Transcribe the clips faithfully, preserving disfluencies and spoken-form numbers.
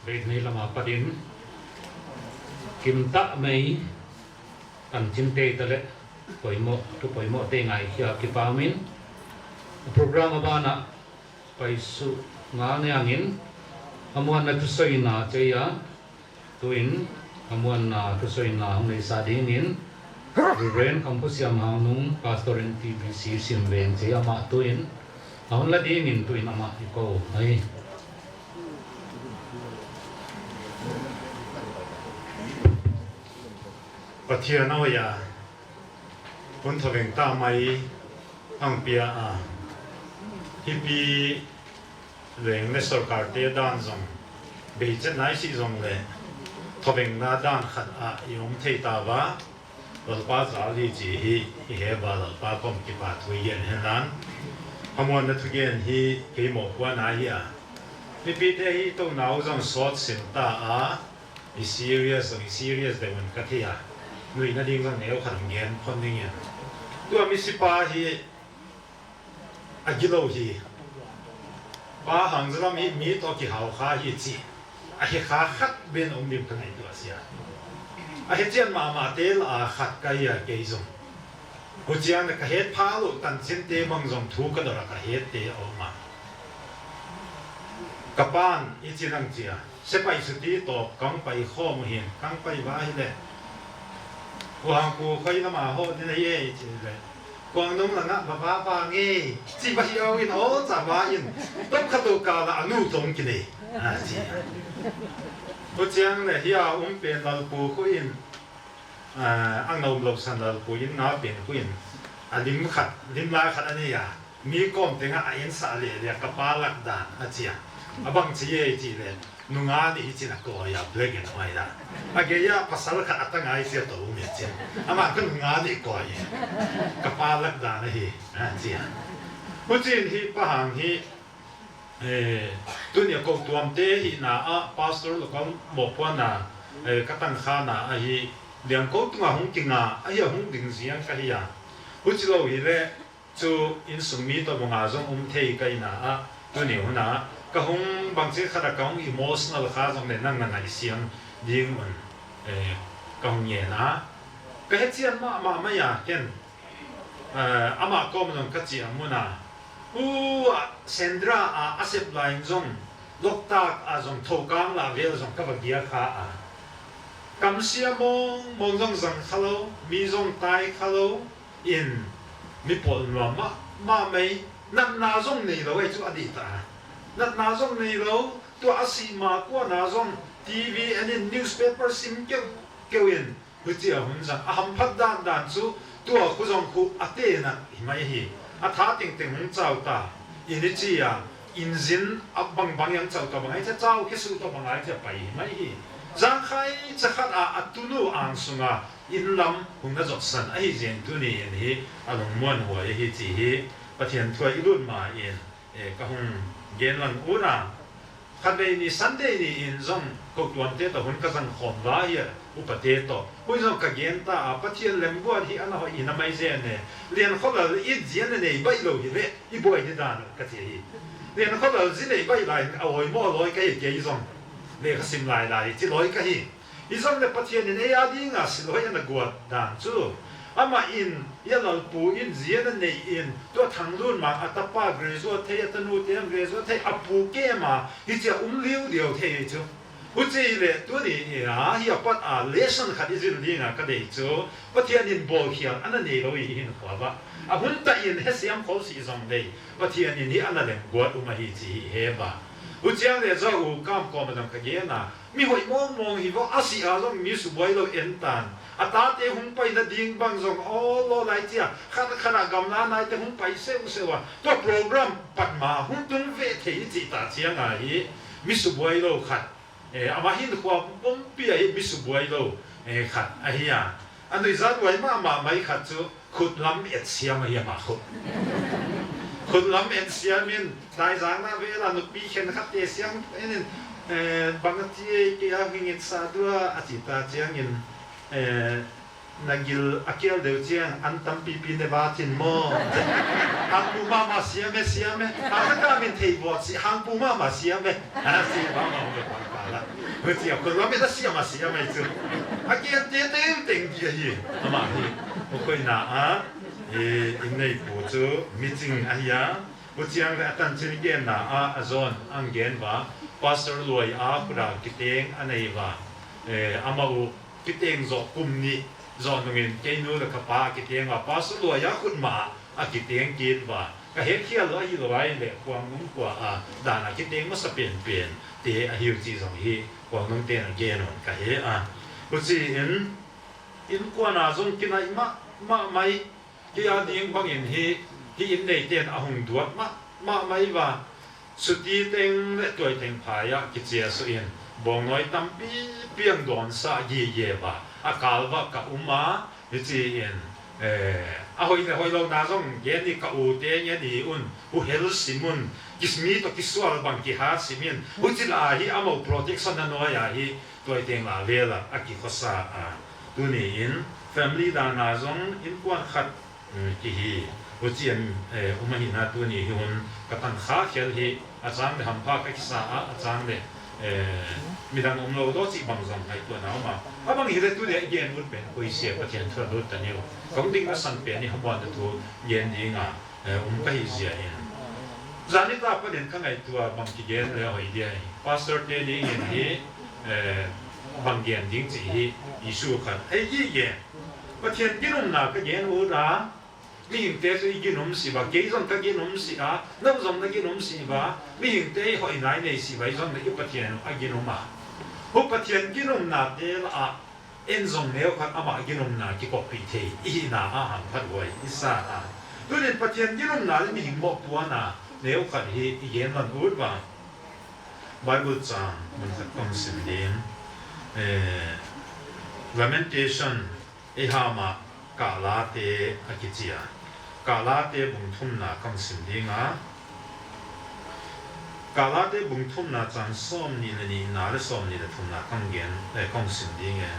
Beidnei lam apat in, kim tak mai, tanchin te ta leh, poimoh, thu poimoh te ngaihia kipahhuai in, program a ban ah paisuh ngal ni ang in, a muanna thusoina chih a, tuin, a muanna thusoina hong neisa dingin, Reverend Khamphusiam Hangnung, Pastor N T B C Simveng chih amah tuin, a hon la dingin tuin amah i ko ahi. Pathian a hoih a, hun thoveng ta mai hong pia a. Hipi leng leh sorkar te dan zong, beichet nai si zong leh, thovengna dan khat ah i om thei ta ua, Lalpa zal hi chih hi, i he ua Lalpa kawm kipahthu i gen hen la. A muanna thugen hi, kei mawpuakna hi a. Mipite hi tou nau zong sawt sim ta a, i serious zong i serious deuh un ka thei a. Nuihna ding zong neu khat gen phot ning in. Tua misipa hi a gilou hi. Pa Hangzalam hi mi toh kihau kha hi chi. A he kha khat bek om ding ka ngaihtuah sia. A he chian mahmah te lah a khat ka hi a kei zong. Huchiang ka het pha lou tanchin te bang zong thu ka dawr a ka het te a om a. Ka pan i chi nang chia. Sepai suti toh kong pai khawm uh hi'n, kong pai ua hileh. Kuang ku khoi lam a hoh ding ahi e chi leh. Kuang nung lang a va va va nge, chi va hi au in aw cha va in. Tom khat lou kal a a nu tawh ki nei. A chi. Huchiang leh hi a um pen Lalpu khu in, a, a ngawm lou san Lalpu in nga pen khu in. A lim khat, lim lai khat a nei a. Mi kawm teng ah a en sa leh leh ka pa lak dan a chi a. A bang chi e chi leh. Nunga nih hi chi in a kawi a, black and white a. A gei a pasal khat a ta ngai sia tou mi chi. Amah kha nunga nih kawi. Ka pa lak dan ahi, a chi a. Huchiin hi Pa Hang hi, eh, tuni a kou tuamte hihna ah, pastor local mawpuakna, eh, ka tangkhana ahi, Liangko tunga hong kinga, ahi a hong ding ziang ka hi a. Huchilou hileh, chu innsung mi toh bang a zong um thei ka hihna ah, tuni hun ah, ka hong bangchi khat a ka hong emotional kha zong leh nang na ngaihsiam ding un, eh, ka hong ngen a. Ka he chian mahmah mai a ken, eh, amah kawm zong ka chi a mun a. U a Sendra a a sep lai in zong, Loktak a zong thokang la vel zong ka va giak kha a. Kamsia mawngmawng zong zang kha lou, mi zong tai kha lou, in mi pawl nuam mahmah mai, natna zong neilou ei chu a dih ta. Natna zong neilou, tua a sih ma kuan a zong T V en in newspaper sim keuhkeuh in, huchia hun zang a hamphat dandan chu, tua khu zong khu a tena hi mai hi. A tha tengteng hong chau ta, in i chi a, inzin a bangbang hiam chau ta bang ai chia chau khe su ta bang ai chia pai hi mai hi. Zang khai cha khat a a tunu ang sunga, inn lam hong na zotsan ahi ziakin tuni in hi a lungmuanhuai ahi chih hi Pathian thu ah i lut ma in, eh, ka hong gen lang ua. Khatvei ni Sunday ni in zong kou tuamte toh hun ka zang khawm lai a, upate toh. Huai zong ka gen ta a, Pathian lemguat hi ana hoih hi na mai zen e. Liankholal in zia na nei baih lou hileh, i buai di dan ka chi hi. Liankholal zi nei baih lai a hoih maw loi ka hi kei zong. Leh ka sim lailai, chi loi ka hi. Hi zong leh Pathian in ei a dinga silhoi ana guat dan chu. Amah in, a Lalpu in zia na nei in, tua Thanglun mah a tapa graduate thei, a tanu te graduate thei, a pu kei mah, hichia um liuliau thei chu. Huchi leh tuni a, hi a pat a lesson khat i zil dinga ka deih chu. Pathian in bawlkhial ana neilou i hinkhua ah. A hun ta in he siam khol si zong leh. Pathian in hi ana lemguat um ahi chih hi he ba. Huchiang leh zong u kam kawm a dang ka gen a. Mi hoih mawngmawng hi vo, a si a zong mi subuai lou en tan. A tate hong paina ding bang zong aw lou lai chia. Khat khat a gamla naite hong pai seuseu a. Tua program pat ma hong tung ve thei chih ta chiang a hi. Mi subuai lou khat. Eh, amah hinkhua pumpi a hi mi subuai lou, eh, khat ahi a. A nuihzat huai mahmah mai khat chu khut lam et siam ahi amah khu. Khut lam et siam in, taizakna vel a nupi khenkhat te siam in, eh, bang a chi ei kei a hing et sa dua a chi ta chiang in, eh, Na gil a kial deuh chiang an tampipi ne va chin maw. Hangpu mahmah siam e, siam e. Hangpu ka min thei buat si, hangpu mahmah siam e. A si mahmah hong le pang ka la. Huchi a khol lam e ta siam a siam e chu. A kial te tengteng dia hi. Amah hi. Hukhoi na a. E, inn neipu chu meeting ahi a. Huchiang le a tanchin genna a, a zawn a gen va. Pastor Luai a khut a kiteng a nei va. E, amah uh kiteng zoh kum nih zoh nungin kei nu le ka pa kiteng va, Pastor Luai a khut mah a kiteng kit va. Ka het khial lou ahi lou ai le Khualnung khua a dan a kiteng masa penpen te ahi uh chih zong hi Khualnung te'n a gen un ka he a. Huchiin innkuan a zong kinai mahmah mai. Hih a ding bangin hi, hih inn neite'n a hong duat mahmah mai va. Suti teng le tuaiteng phai a kichia suh in, bawngnawi tampipi a dawnsak gige va. A kal va ka um a, hichiin, eh, a hoih le hoihlou na zong gen ni, ka u te ngen ni un, huhel sim un, kismi toh kisual bang kihat sim in, huchi la hi amau protection a nuai a hi, tuaiteng la vel a, a kikhosa a. Tuni in, family dan a zong innkuan khat, mm, kihi. Huchiin, eh, um ahihna tuni hi hun ka tangkha khel hi, a chang le hampha ka kisa a, a chang le, eh, midang omlou deuh chih bang zong ngaihtuahna om a. A bang hi le tuni a i gen ut pen koi sia Pathian thu a lut ta ni uh. Kong ding a san pen ni hamuan thu gen ding a, eh, um ka hi zia in. Zani ta panin ka ngaihtuah bang kigen le hoih dia hi. Pastor te dingin hi, eh, bang gen ding chih hi issue khat. Ei gige. Pathian ginumna ka gen ut a, mihingte chu i ginum si va, kei zong ka ginum si a, nang zong na ginum si va, mihingte i hoihna i nei si va, i zong na i Pathian a ginum a. Hu Pathian ginumna te la a, en zong neu khat amah ginumna kikopih thei i hihna a hangphat huai i sa a. Tunin Pathian ginumna le mihing mohpuakna neu khat hi i gen lan ut va. Bible chang mun khat kong sim ding. Eh, Lamentation, ei ham a Kalate a kichi a. Kalate bung thumna kong sim ding a. Kalate bung thumna chang sawmnih le nihna le sawmnih le thumna kong gen, eh, kong sim ding e.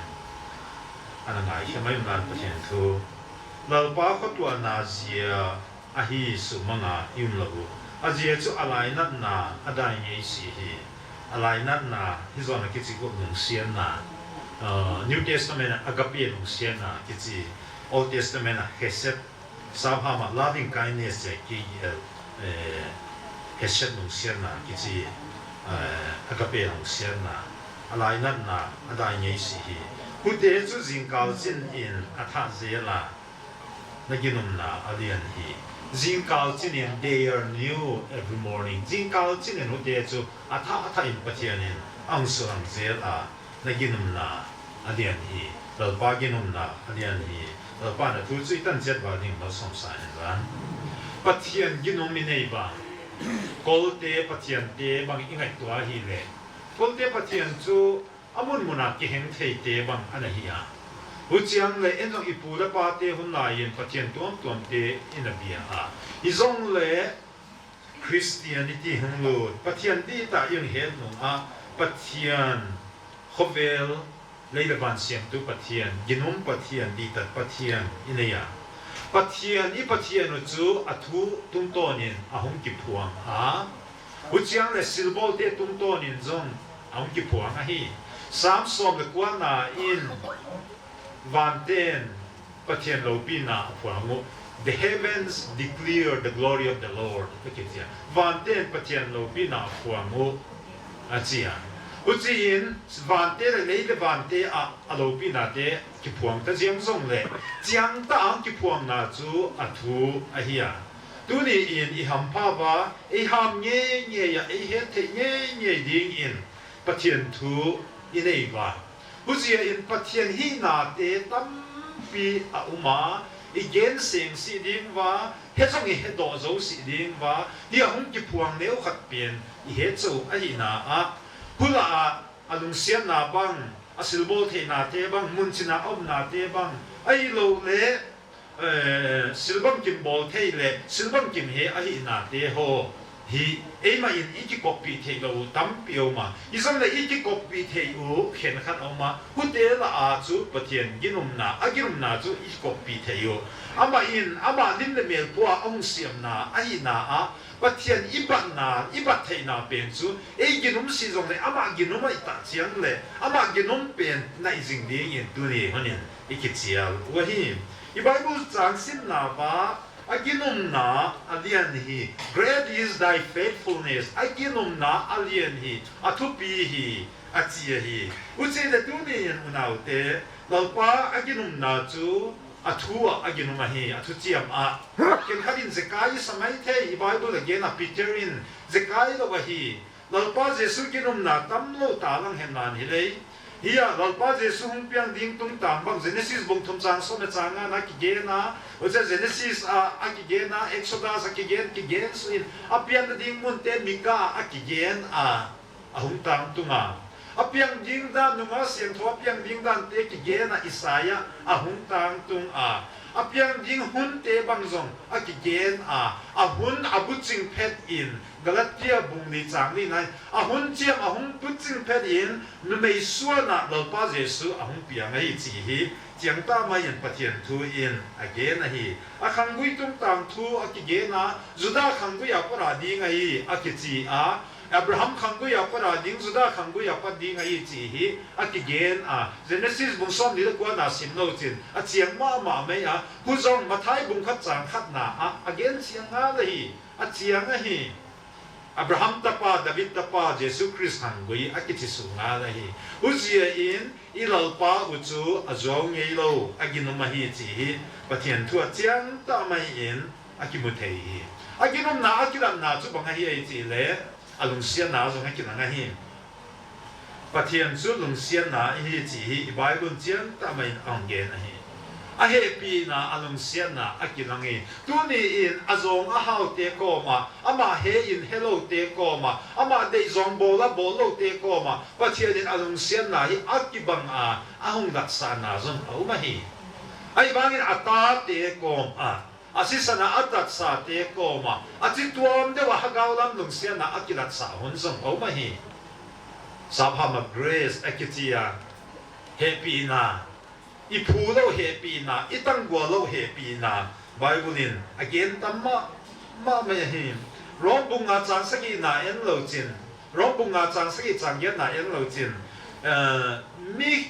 Ana ngaikhe mai un la Pathian thu. Lalpa khotuahna zia ahi suhmang a i um lou uh. A zia chu a lainatna a dai ngei si hi. A lainatna hi zong a kichi uh lungsiatna. Uh, New Testament a agape lungsiatna kichi. Old Testament a hesed. Sap ham a loving kindness, K E L, eh, hesed lungsiatna kichi, eh, agape lungsiatna. A lainatna a dai ngei si hi. Hute chu zingkal chinin a thah zel a, na ginumna a lian hi. Zingkal chinin, they are new every morning. Zingkal chinin hute chu a thah a thah in Pathian in a hong sulang zel a, na ginumna a lian hi. Lalpa ginumna a lian hi. Lalpa na thu chu i tan chiat val ding na sawm sa hen lan. Pathian ginum i nei bang. Kolte Pathian te bang i ngaihtuah hi le. Kolte Pathian chu a mun mun a kiheng thei te bang ana hi a. Huchiang le en zong i pu le pa te hun lai in Pathian tuamtuam te i na bia a. Hi zong le Christianity hong lut, Pathian di ta i hong het nung a, Pathian khovel lei le van siamtu Pathian, ginum Pathian, di tat Pathian i nei a. Pathian i Pathian uh chu a thu tungtawnin a hong kiphuang a. Huchiang le silbawlte tungtawnin zong a hong kiphuang ahi. Sam sawm le kuana in vanten Pathian loupina a phuang uh. The heavens declare the glory of the Lord, a kichi a. Vanten Pathian loupina a phuang uh, a chi a. Huchiin vante le lei le vante a, a loupina te kiphuang ta ziang zong le, chiang ta a kiphuangna chu a thu ahi a. Tuni in i hampha va, ei ham ngeingei a, ei het theih ngeingei dingin Pathian thu i nei va. Huchiin Pathian hihna te tampi a um a, i gen seng si ding va, he zong i he dawh zo si ding va, hi a hong kiphuang neu khat pen i he chauh ahihna a, hula a, a lungsiatna bang, a silbawl theihna te bang, mun china a omna te bang, ahilou le, eh, silbangkim bawl thei le, silbangkim he ahihna te haw, hi eimah in i kikoppih theih louh tampi om a. Himahleh i kikoppih theih uh khenkhat om a. Huaite lah a chu Pathian ginumna, a ginumna chu i kikoppih theih uh. Amah in, amah lim leh mel pua a hong siamna ahihna ah, Pathian i batna, i bat theihna pen chu, ei ginum si zong leh, amah ginum ahih tak chiang leh, amah ginum pen naih zing dingin tuni hun in i kichial uh ahi. I Bible chang simna ah, a ginumna a lian hi, "Great is thy faithfulness," a ginumna a lian hi, a thupi hi, a chi ahi. Huchi leh tuni in unaute, Lalpa a ginumna chu, a thu ah a ginum ahi, a thuchiam ah. Khenkhat in zekai i sa maithei, i Bible a gen a, Peter in zekai lou ahi. Lalpa Jesu ginumna tamlou talang hen lan hileh. Hiai Lalpa Jesu hong piang ding tungtang bang Genesis bung thum chang sawm leh chang nga na kigen a, huchi Genesis a, a kigen a, Exodus a kigen, kigen suh in, a pianna ding munte Mika a kigen a, a hong tangtung a. A piang ding dan, Nungak Siangthou a piang ding dante kigen a, Isaiah a hong tangtung a. A piang ding hunte bang zong a kigen a. A hun a buching phet in, Galatia bung li chang li nai. A hun chiam a hong buching phet in, numei suan ah Lalpa Jesu a hong piang ahi chih hi, chiang tak mai in Pathian thu in a gen ahi. A khanggui tungtang thu a kigen a, Juda khanggui a pat a ding ahi, a kichi a. Abraham khanggui a pat a ding, Juda khanggui a pat ding ahi chih hi a kigen a. Genesis bung sawmnih leh kua na sim lou chin, a chiang mahmah mai a. Huchizong Matthai bung khat chang khat na ah, a gen chiang ngal ahi, a chiang ahi. Abraham tapa, David tapa, Jesu Khrist khanggui a kichi suh ngal ahi. Huchi in, i Lalpa uh chu a zuau ngeilou, a ginum ahi chih hi Pathian thu ah chiang tak mai in a kimu thei hi. A ginumna, a kilatna chu bang ahi chih leh, a lungsiatna zong a kilang ahi. Pathian chu lungsiatna ahi chih hi i Bible chiang tak mai in a hon gen ahi. A hehpihna, a lungsiatna a kilang hi. Tuni in a zawng a haute kawm ah, amah he in heloute kawm ah, amah deihzawng bawl a bawlloute kawm ah, Pathian in a lungsiatna hi a kibang a, a hong latsakna zong a um ahi. Ahihbangin a tate kawm ah, a sisan a a tatsate kawm ah, a chituam deuh a hagau lam lungsiatna a kilatsak hun zong a um ahi. Sap Hama Grace a kichi a, hehpihna, i phu lou hehpihna, i tanggual lou hehpihna, Bible in a gen tam mahmah mai ahi. Rom bung nga chang sagihna en lou chin, Rom bung nga chang sagih chang giatna en lou chin, eh, mi,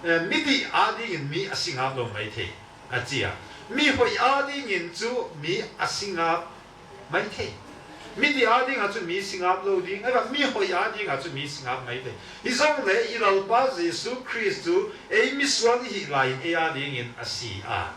eh, midih adingin mi a singap lou maithei, a chi a. Mi hoih adingin chu mi a singap maithei. Midih ading ah chu mi singap lou ding, ahihvang mi hoih ading ah chu mi singap maithei. Himahleh i Lalpa Jesu Khrist chu ei misual i hih lai in ei adingin a si a.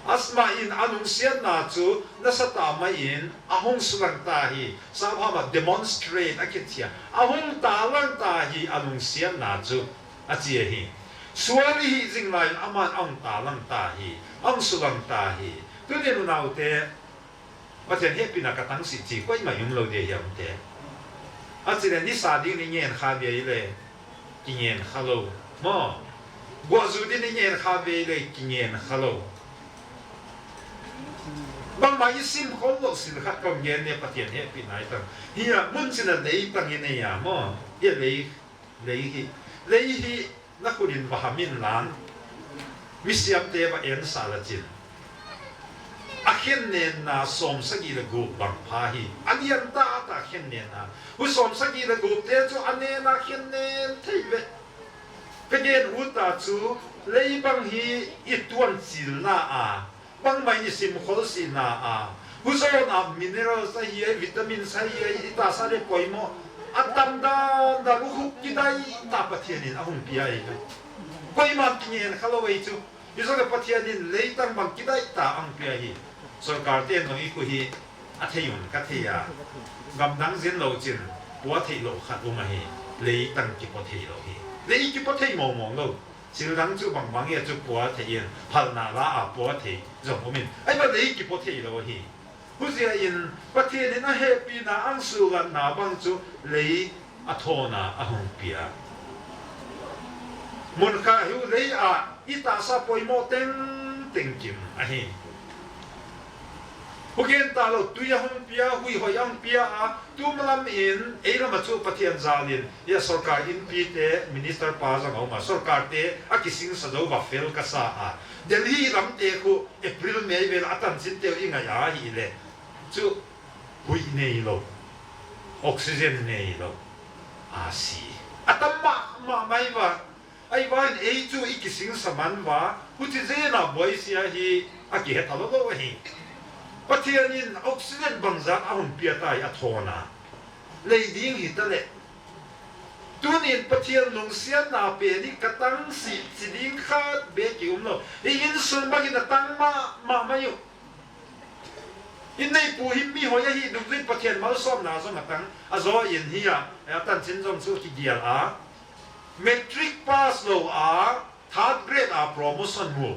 Amah in a lungsiatna chu nasa tak mai in a hong sulang ta hi. Sap Hama demonstrate a kichi a, a hong talang ta hi a lungsiatna chu, a chi ahi. Sual i hih zing lai in amah a hong talang ta hi, a hong sulang ta hi. Tuni unaute, Pathian hehpihna ka tang sih chih kuamah i um lou dia hiam te. A chi leh nisa ding in i ngen kha ve leh, kingen kha lou. Maw. Guah zu ding in i ngen kha ve leh, kingen kha lou. Bangmah i sim khol lou sil khat kon gen ni, Pathian hehpihna i tang. Hiai mun chin a lei tang i nei a maw. Hiai lei, lei hi. Lei hi na khut in va ham inla, misiamte va en sal a chin. A khennenna sawmsagih leh guk bang pha hi. A lian taktak khennenna. Huai sawmsagih leh gukte chu a nen a khennen thei ve. Ka gen ut a chu lei bang hi i tuan chilna a, bangmah in i sim khol sihna a, huzaw in a minerals ahi a, vitamins ahi a, i taksa leh poimoh a tam dandan, hukhuk kidaih tak Pathian in a hong pia hi. Kuamah kingen kha lou ei chu. Himahleh Pathian in leitang bang kidaih tak a hong pia hi. Sorkar te'n zong i khu hi a thei un ka thei a. Gamdang zin lou chin, pua theih louh khat um ahi. Leitang kipua thei lou hi. Lei kipua thei mawngmawng lou. Thil dang chu bangbang a chu pua thei in, phalna la a pua thei zong um in. Ahihvang lei kipua thei lou hi. Huchi in Pathian in a hehpihna a hong sulatna bang chu lei a thawn a a hong pia. Mun khat hiu lei a i taksa poimoh tengteng kim ahi. Hugen ta lou, tui a hong pia, huihhoih a hong pia a, tu malam in, ei lam a chu Pathian zal in, ia sorkar inpi te, minister pa zong a um a, sorkar te, a kisingsa zou va fel ka sa a. Delhi lam te khu, April May vel a tanchin te uh i ngaih a hi le. Chu, huih nei lou, oxygen nei lou, a si. A tam mahmah mai va, Ahihvangin ei chu i kisingsa man va, huchi zen a buaisia hi a kihet a lou lou ahi. Pathian in oxygen bangzah a hon pia ta hi a thawn a. Lei ding hi ta leh. Tuni'n Pathian lungsiatna pen i ka tang si, chi ding khat bek i um lou. I innsung bangin a tang mahmah mai uh. I neipu hi mi hoih ahi dungzui Pathian malsawmna zong a tang. A zaw in hi a, a tanchin zong chu kigial a. Matric pass lou a, third grade a promotion mu.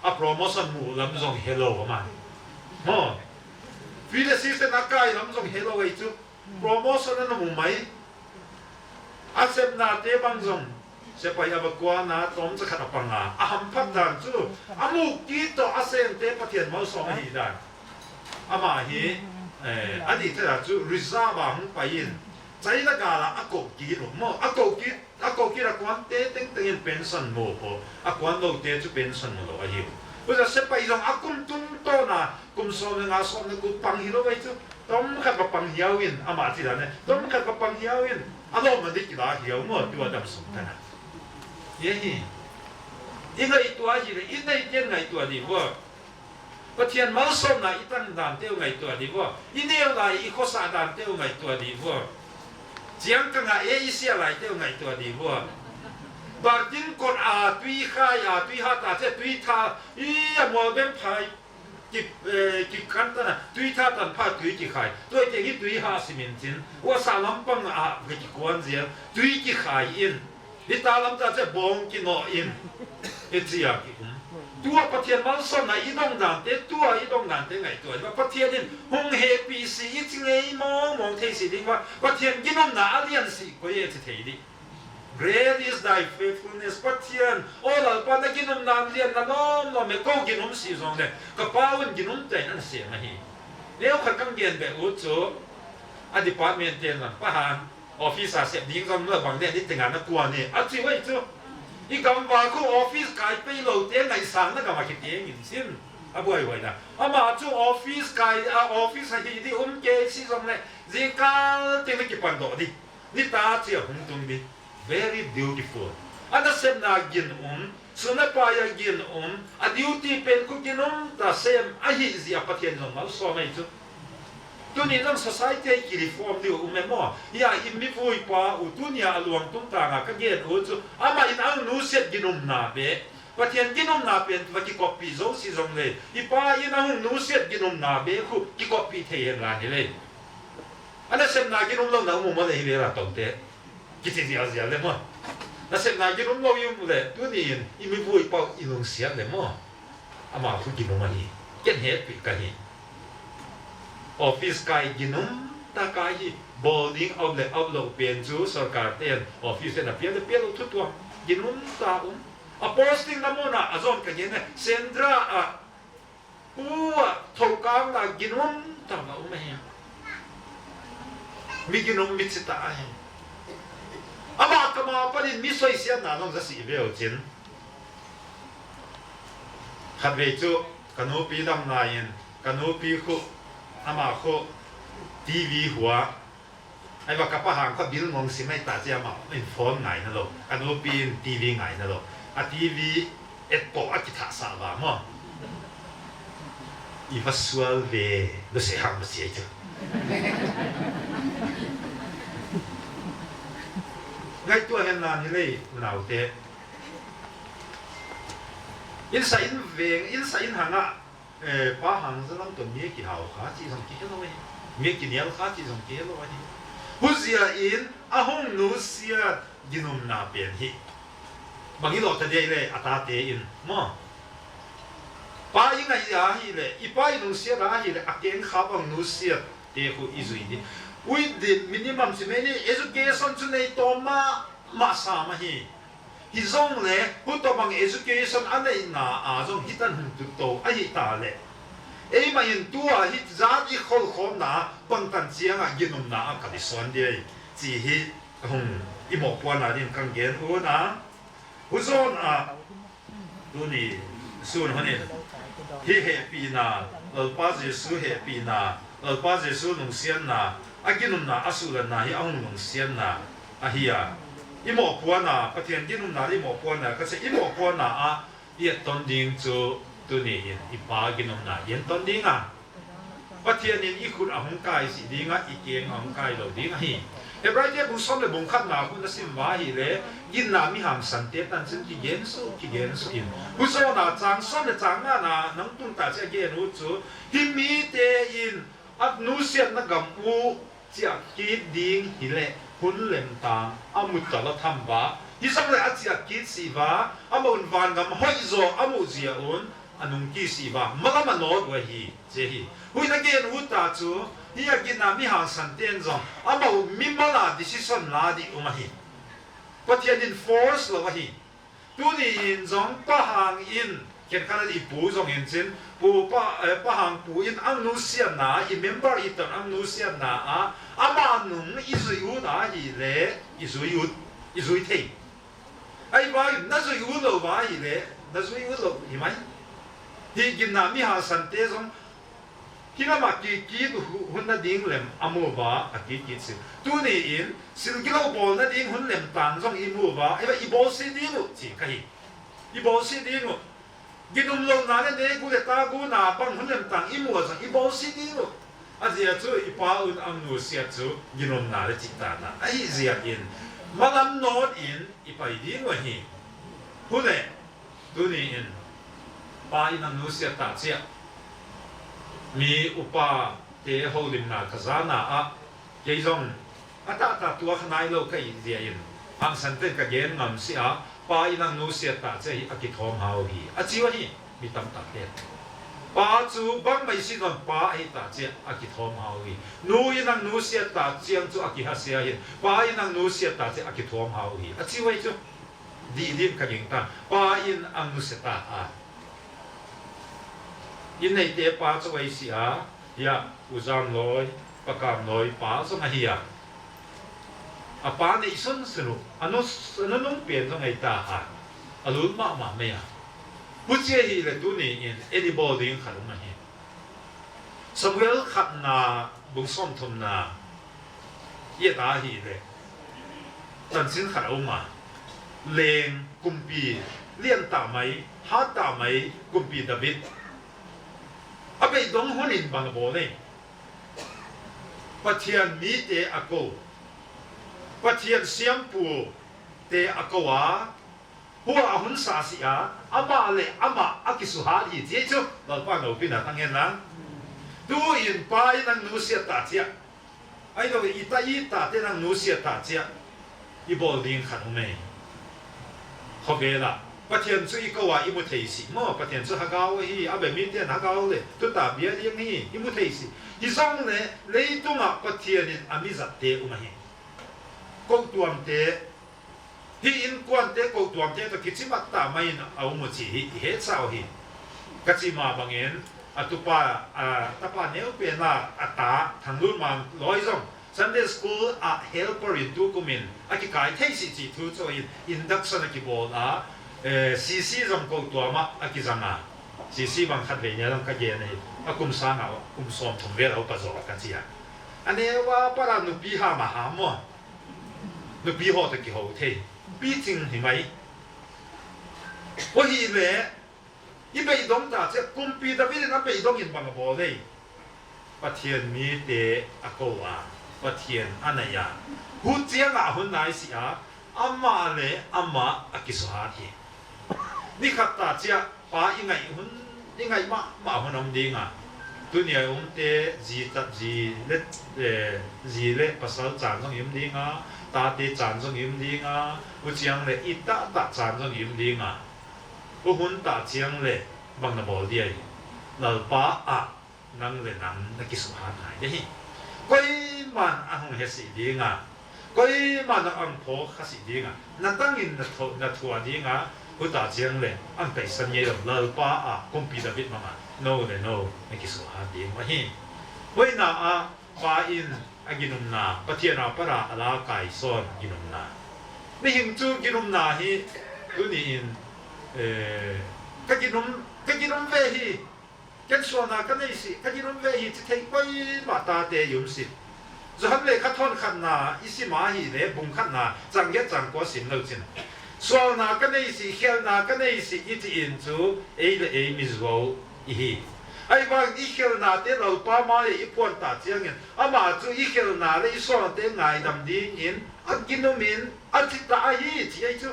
A promotion mu lam zong helou a man. Mo. Field assistant a kai lam zong helou ei chu. Promotion a na mu mai. A sepna te bang zong. Sepaih a va kuan a, tawmcha khat a pang a. A hamphat dan chu. A muk kit toh a sem te Pathian malsawm ahi dan. Amah hi, eh, a dih thei a chu reserve a hong pai in. China gal a a koh kit uh maw. A koh kit, a koh kit a kuan te tengteng in pension mu uh. A kuan lou te chu pension mu lou ahi uh. Huza sepaih zong a kum tungtawn a, kum sawm le nga sawm le guk pang hilou ei chu. Tawmkhat va pang hiau in, amah chi dan e. Tawmkhat va pang hiau in, a lawm a dik la hiau maw, tua dam sung tan a. Ye hi. I ngaihtuah hi le, i nei ten ngaihtuah di vua. Pathian malsawmna i tang dan te uh ngaihtuah di vua. I neu lai i khosa dan te uh ngaihtuah di vua. Chiang ka nga e i sia lai te uh ngaihtuah di vua. Bartin kot a tui khai a tui hat a che tui tha i a mual bem phai. Ki, eh, ki kan tan a, tui tha tan pha tui ki khai. Tua te hi tui ha simin chin. Ua sa lam pang a, ve ki kuan zia. Tui ki khai in. Hi ta lam ta che bawng ki no in. E chia ki um. Tua Pathian malsawmna i dong dan te, tua i dong dan te ngaihtuah. Pathian in hong hehpih si i chi ngei mawngmawng thei si ding ua. Pathian ginumna a lian si koi e chi thei di. Great is thy faithfulness, Pathian. Aw Lalpa, na ginumna lian na lawm lawm e, kou ginum si zong le. Ka pa un ginum te na sem ahi. Neu khat kang gen be u chu. A department te na pa han. Office a sep ding zong na bang le ni tenga na kuan e. A chi wai chu. I kam va khu office kai pei lou te ngaihsang na kam a ki tiang in sin. A buai buai na. Amah chu office kai, a office a hi di um ke si zong le. Zingkal te na ki pan do di. Ni ta chia hung tung di. Very beautiful. A nasepna ginum, sun a pai a ginum, a duty pen khu ginum ta sem ahi zia Pathian zong malsawm ei chu. Tuni zong society a ki reform di uh um e maw. Ia i mivui pa uh tuni a luang tung tang a ka gen uh chu. Amah in a hong nusiat ginumna be. Pathian ginumna pen va kikoppi zo si zong le. I pa in a hong nusiat ginumna be khu kikoppi thei hen la ni le. A nasepna ginum lou na um maw le hi le la tong te. Kichi zial zial le maw. Nasepna ginum lou i um le, tuni in, i mivui pa uh i lungsiat le maw. Amah khu ginum ahi. Ken hehpih ka hi. Office kai ginum ta ka hi. Bawl ding out le out lou pen chu, sorkar ten, office ten a pia le pia lou thu tua. Ginum ta um. A posting na mun a, a zon ka gen e, Sendra a, Ua, thokang la ginum ta va um ahi. Mi ginum mi chi ta ahi. Amah kam a panin mi soisiatna zong za si ve uh chin. Khatvei chu, ka nupi dam lai in, ka nupi khu, amah khu, T V hua, Ai va ka pa hang kha bil ngong si mai ta chia ma in phone ngai na lou. Ka nupi in T V ngai na lou. A T V et po a ki tha sa va maw. I va sual ve, lou se hang ma si ai chu. Ngaihtuah hen la ni lei, unaute. Insa in veng, insa in hang a, Eh, pa hang zalam toh mi a kihau kha chih zong kihe lou ahi. Mi a kinial kha chih zong kihe lou ahi. Huzia in a hong nusiat ginumna pen hi. Bang i lou ta dia i le a tate in. Maw. Pa i ngai a hi le, i pa i nusiat a hi le, a keng kha bang nusiat te khu i zui di. With the minimum si mai ni education chu nei tawm ma, ma sa ma hi. Hi zong le, hu tawh bang education a neihna a zong hi tan hung tut to ahi ta le. Eimah in tua hi zat i kholkhawmna bangtan chiang a ginumna a kal i suan dia i chih hi hong i mohpuanna din kong gen ut a. Huzaw a tuni sun hun in hi hehpihna, Lalpa Jesu hehpihna, Lalpa Jesu lungsiatna, a ginumna, a suhlanna hi a hong lungsiatna ahi a. I mohpuanna, Pathian ginumna i mohpuanna, ka seh i mohpuanna a i et ton ding chu tuni in i Pa ginumna i en ton ding a. Pathian in i khut a hong kai sih ding a, i keng a hong kai lou ding ahi. Hebraite bung sawm leh bung khatna khun a sim ua hileh, ginna mi hangsan te tanchin kigen suk, kigen suk in. Huzaw a chang sawm leh chang ngana nang tung ta chia gen ut chu, hi mite in a nusiatna gam uh chiah kit ding hileh hun lemtang a mu ta lou tham ua. Himahleh a chiah kit sih ua, amau in vangam hoihzaw a muh ziak un a nung kik sih ua, malam a nawt ua hi, chi hi. Huai a gen ut ta chu, hi a ginna mi hangsan ten zong amau mimal a decision la di um ahi. Pathian in force lou ahi. Tuni in zong pa hang in, khenkhat a i pu zong in chin, pu pa, eh, pa hang pu in a nusiatna, i member i tan a nusiatna a, amah nung i zui ut a hileh, i zui ut, i zui thei. Ahihvangin na zui ut lou ua hileh, na zui ut lou hi mai. Hi ginna mi hangsan te zong hi lam a kik kik hu-, hun na ding lem a mu ua, a kik kik sih. Tuni in, sil gilou bawlna ding hun lemtang zong i mu ua, i bawl sih ding uh, chi ka hi. I bawl sih ding uh. Ginum louhna leh ne gu leh ta guna bang hun lemtang i mu a zong i bawl sih ding uh. A ziak chu i Pa un a nusiat chu ginumna leh chihtakna ahi ziak in, malam nawt in i pai ding uh ahi. Huleh, tuni in, Pa in a nusiat ta chia, mi upa te houlimna ka zana a, kei zong a taktak tuak nai lou ka hih ziak in, hangsan ten ka gen ngam sih a, Pa in a nusiat ta chia hi a kithawm hau hi, a chi uh ahi, mi tamtak ten. Pa chu bangmah i si zong Pa ahi ta chia a kithawm hau hi. Nu in a nusiat ta chiang chu a kihasiat hi. Pa in a nusiat ta chia a kithawm hau hi, a chi uh ahi chu. Dih din ka gingta. Pa in a nusiat ta a. Inn neite pa chu ahi si a, hia, U Zam Lawi, Pa Kam Lawi pa zong ahi a. A pa neih sunsun uh, a nu, a nunung pen zong ahi ta a. A lul mahmah mai a. Huchi ahihleh tuni in, i bawl ding khat um ahi. Samuel khatna bung sawmthumna i et a hileh, tanchin khat a um a. Leng kumpi lian ta mai, hat ta mai kumpi David. A beidong hun in bang a bawl ei. Pathian mite a ko. Pathian siampu te a ko a. Hua a hun sa sih a, amah leh amah a kisuhat hi, chi chu Lalpa'n loupina tang hen lang. Tu in Pa in a nusiat ta chia, ahihlouhleh i ta i tate in a nusiat ta chia, i bawl ding khat um ei. Khovel ah Pathian chu i ko a i mu thei sih maw, Pathian chu hagau ahi, a bia mite'n hagau leh tuta bia ding hi, i mu thei sih. Himahleh leitung ah Pathian in a mi zatte um ahi. Kotuamte, hi innkuante kotuamte toh kichimat ta mai in a um uh chih hi i het sau hi. Ka chih mah bangin, a tupa, a tapa neupen a, a ta, Thanglun Mang Lawi zong, Sunday school ah helper in tukum in a kikai thei sih chih thu chu in, induction a kibawl a, eh, C C zong kotuam ah a kizang a. C C bang khatvei nia zong ka gen ahi, a kum sang a, kum sawmthum vel a upa zaw ka chi a. A neu a pat a nupi ham a ham maw. Nupi haw toh kihou thei. Piching hi mai. Huai hileh, i beidong ta chia, kumpi David in a beidong in bang a bawl ei. Pathian mite a ko a, Pathian a nai a. Huchiang a hun nai sih a, amah leh amah a kisuhat hi. Ni khat ta chia, pa i ngaih hun, i ngaih mahmah hun om ding a. Tuni a i umte, zi tat zi leh, eh, zi leh pasal chan zong i um ding a, tate chan zong i um ding a, huchiang leh i taktak chan zong i um ding a. Huai hun ta chiang leh bang na bawl dia i. Lalpa ah nang leh nang na kisuhat ngai di hi. Koiman a hong he sih ding a, koiman a hong phawk kha sih ding a, na tang in na thu, na thuah ding a, huta chiang leh hong taisan ngei lou, Lalpa ah kumpi David mah a. nou leh nou na kisuhat ding uh ahi. Huai na a pa in a ginumna, Pathian a pat a a la kai sawn ginumna. Mihing chu ginumna hi tuni in, eh, ka ginum, ka ginum ve hi, ken sualna ka nei si, ka ginum ve hi chi thei poimoh tate i om si. Johan lehkha thon khatna i sim a hih leh, bung khatna chang giat chang kua sim lou chin. Sualna ka nei si, khelhna ka nei si i chih in chu ei leh ei mi zuau i hi. Ahihvangin i khelhnate Lalpa mai ah i puan ta chiangin, amah chu i khelhna leh i sualnate ngaidam dingin a ginum in a chi ta ahi chi ahi chu.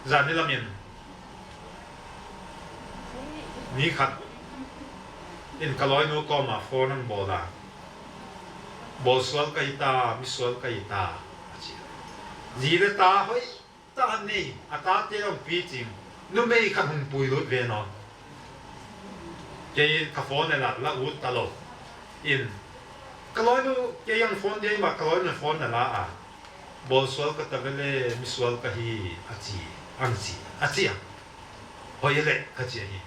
Zan ni lam in mi khat in ka lawinu kawm ah phone a hon bawl a, "Bawlsual ka hi ta, misual ka hi ta," a chi. Zi leh ta hoih tak nei, a tate hong pi ching, numei khat hong pui lut ve nawn. Kei ka phone la, la ut ta lou. In, ka lawinu, kei hong phone dia mah, ka lawinu phone na la a. "Bawlsual ka ta ve leh, misual ka hi," a chi, ang chi, a chi a. "Hoih leh," ka chi ahi.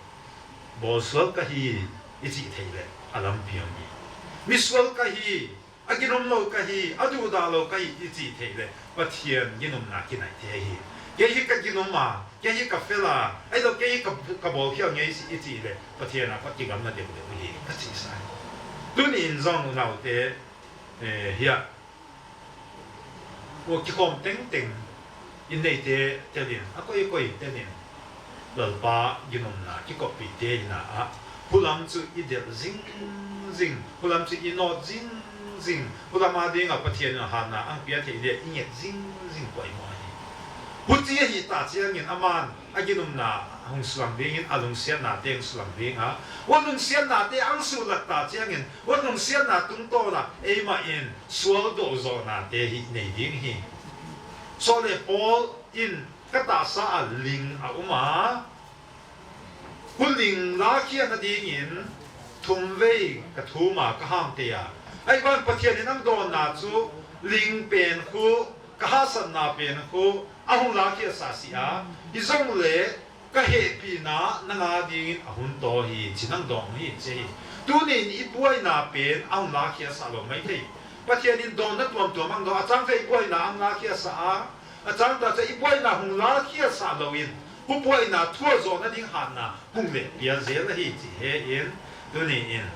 "Bawlsual ka hi," i chih theih leh a lampi om hi. "Misual ka hi, a ginom lou ka hi, a duhdah lou ka hi," i chih theih leh Pathian ginumna kinai thei hi. Kei hi ka ginum a, kei hi ka fel a, ahihlouh kei hi ka, ka bawlkhial ngei si i chih leh Pathian a pat kigamla deuhdeuh hi, ka chi sa. Tuni in zong unaute, eh, hiah, ua kikhawm tengteng, inn neite tel in, a koikoi tel in, Lalpa ginumna kikoppihte hihna ah, hulam chu i delh zingzing, hulam chu i nawt zingzing, hulam a ding a Pathian in hatna hon pia theih leh i nget zingzing poimoh hi. Huchi ahih tak chiangin aman a ginumna hong sulang dingin, a lungsiatnate hong sulang ding a, huai lungsiatnate hong sulang tak chiangin, huai lungsiatna tungtawn ah eimah in sual doh zohnate hih nei ding hi. Sawleh Paul in, "Ka tahsa ah ling a om a, hu ling lakhiatna dingin thumvei ka thum a, ka hang tei a. Ahihvangin Pathian in hon dawnna chu ling pen khu, ka haksatna pen khu a hong lakhiat sa si a, hijongleh ka hehpihna nang a dingin a hon taw hi," chi'n hon dawng hi, chi hi. Tuni in i buaina pen a hon lakhiat sa lou maithei. Pathian in dawnna tuamtuam hon dawng a, a chang vei buaina hon lakhiat sa a, a chang tak chiah i buaina hong lakhiat sa lou in, hu buaina thuak zohna ding hatna hong leh pia zel ahi chi hi in, tuni in,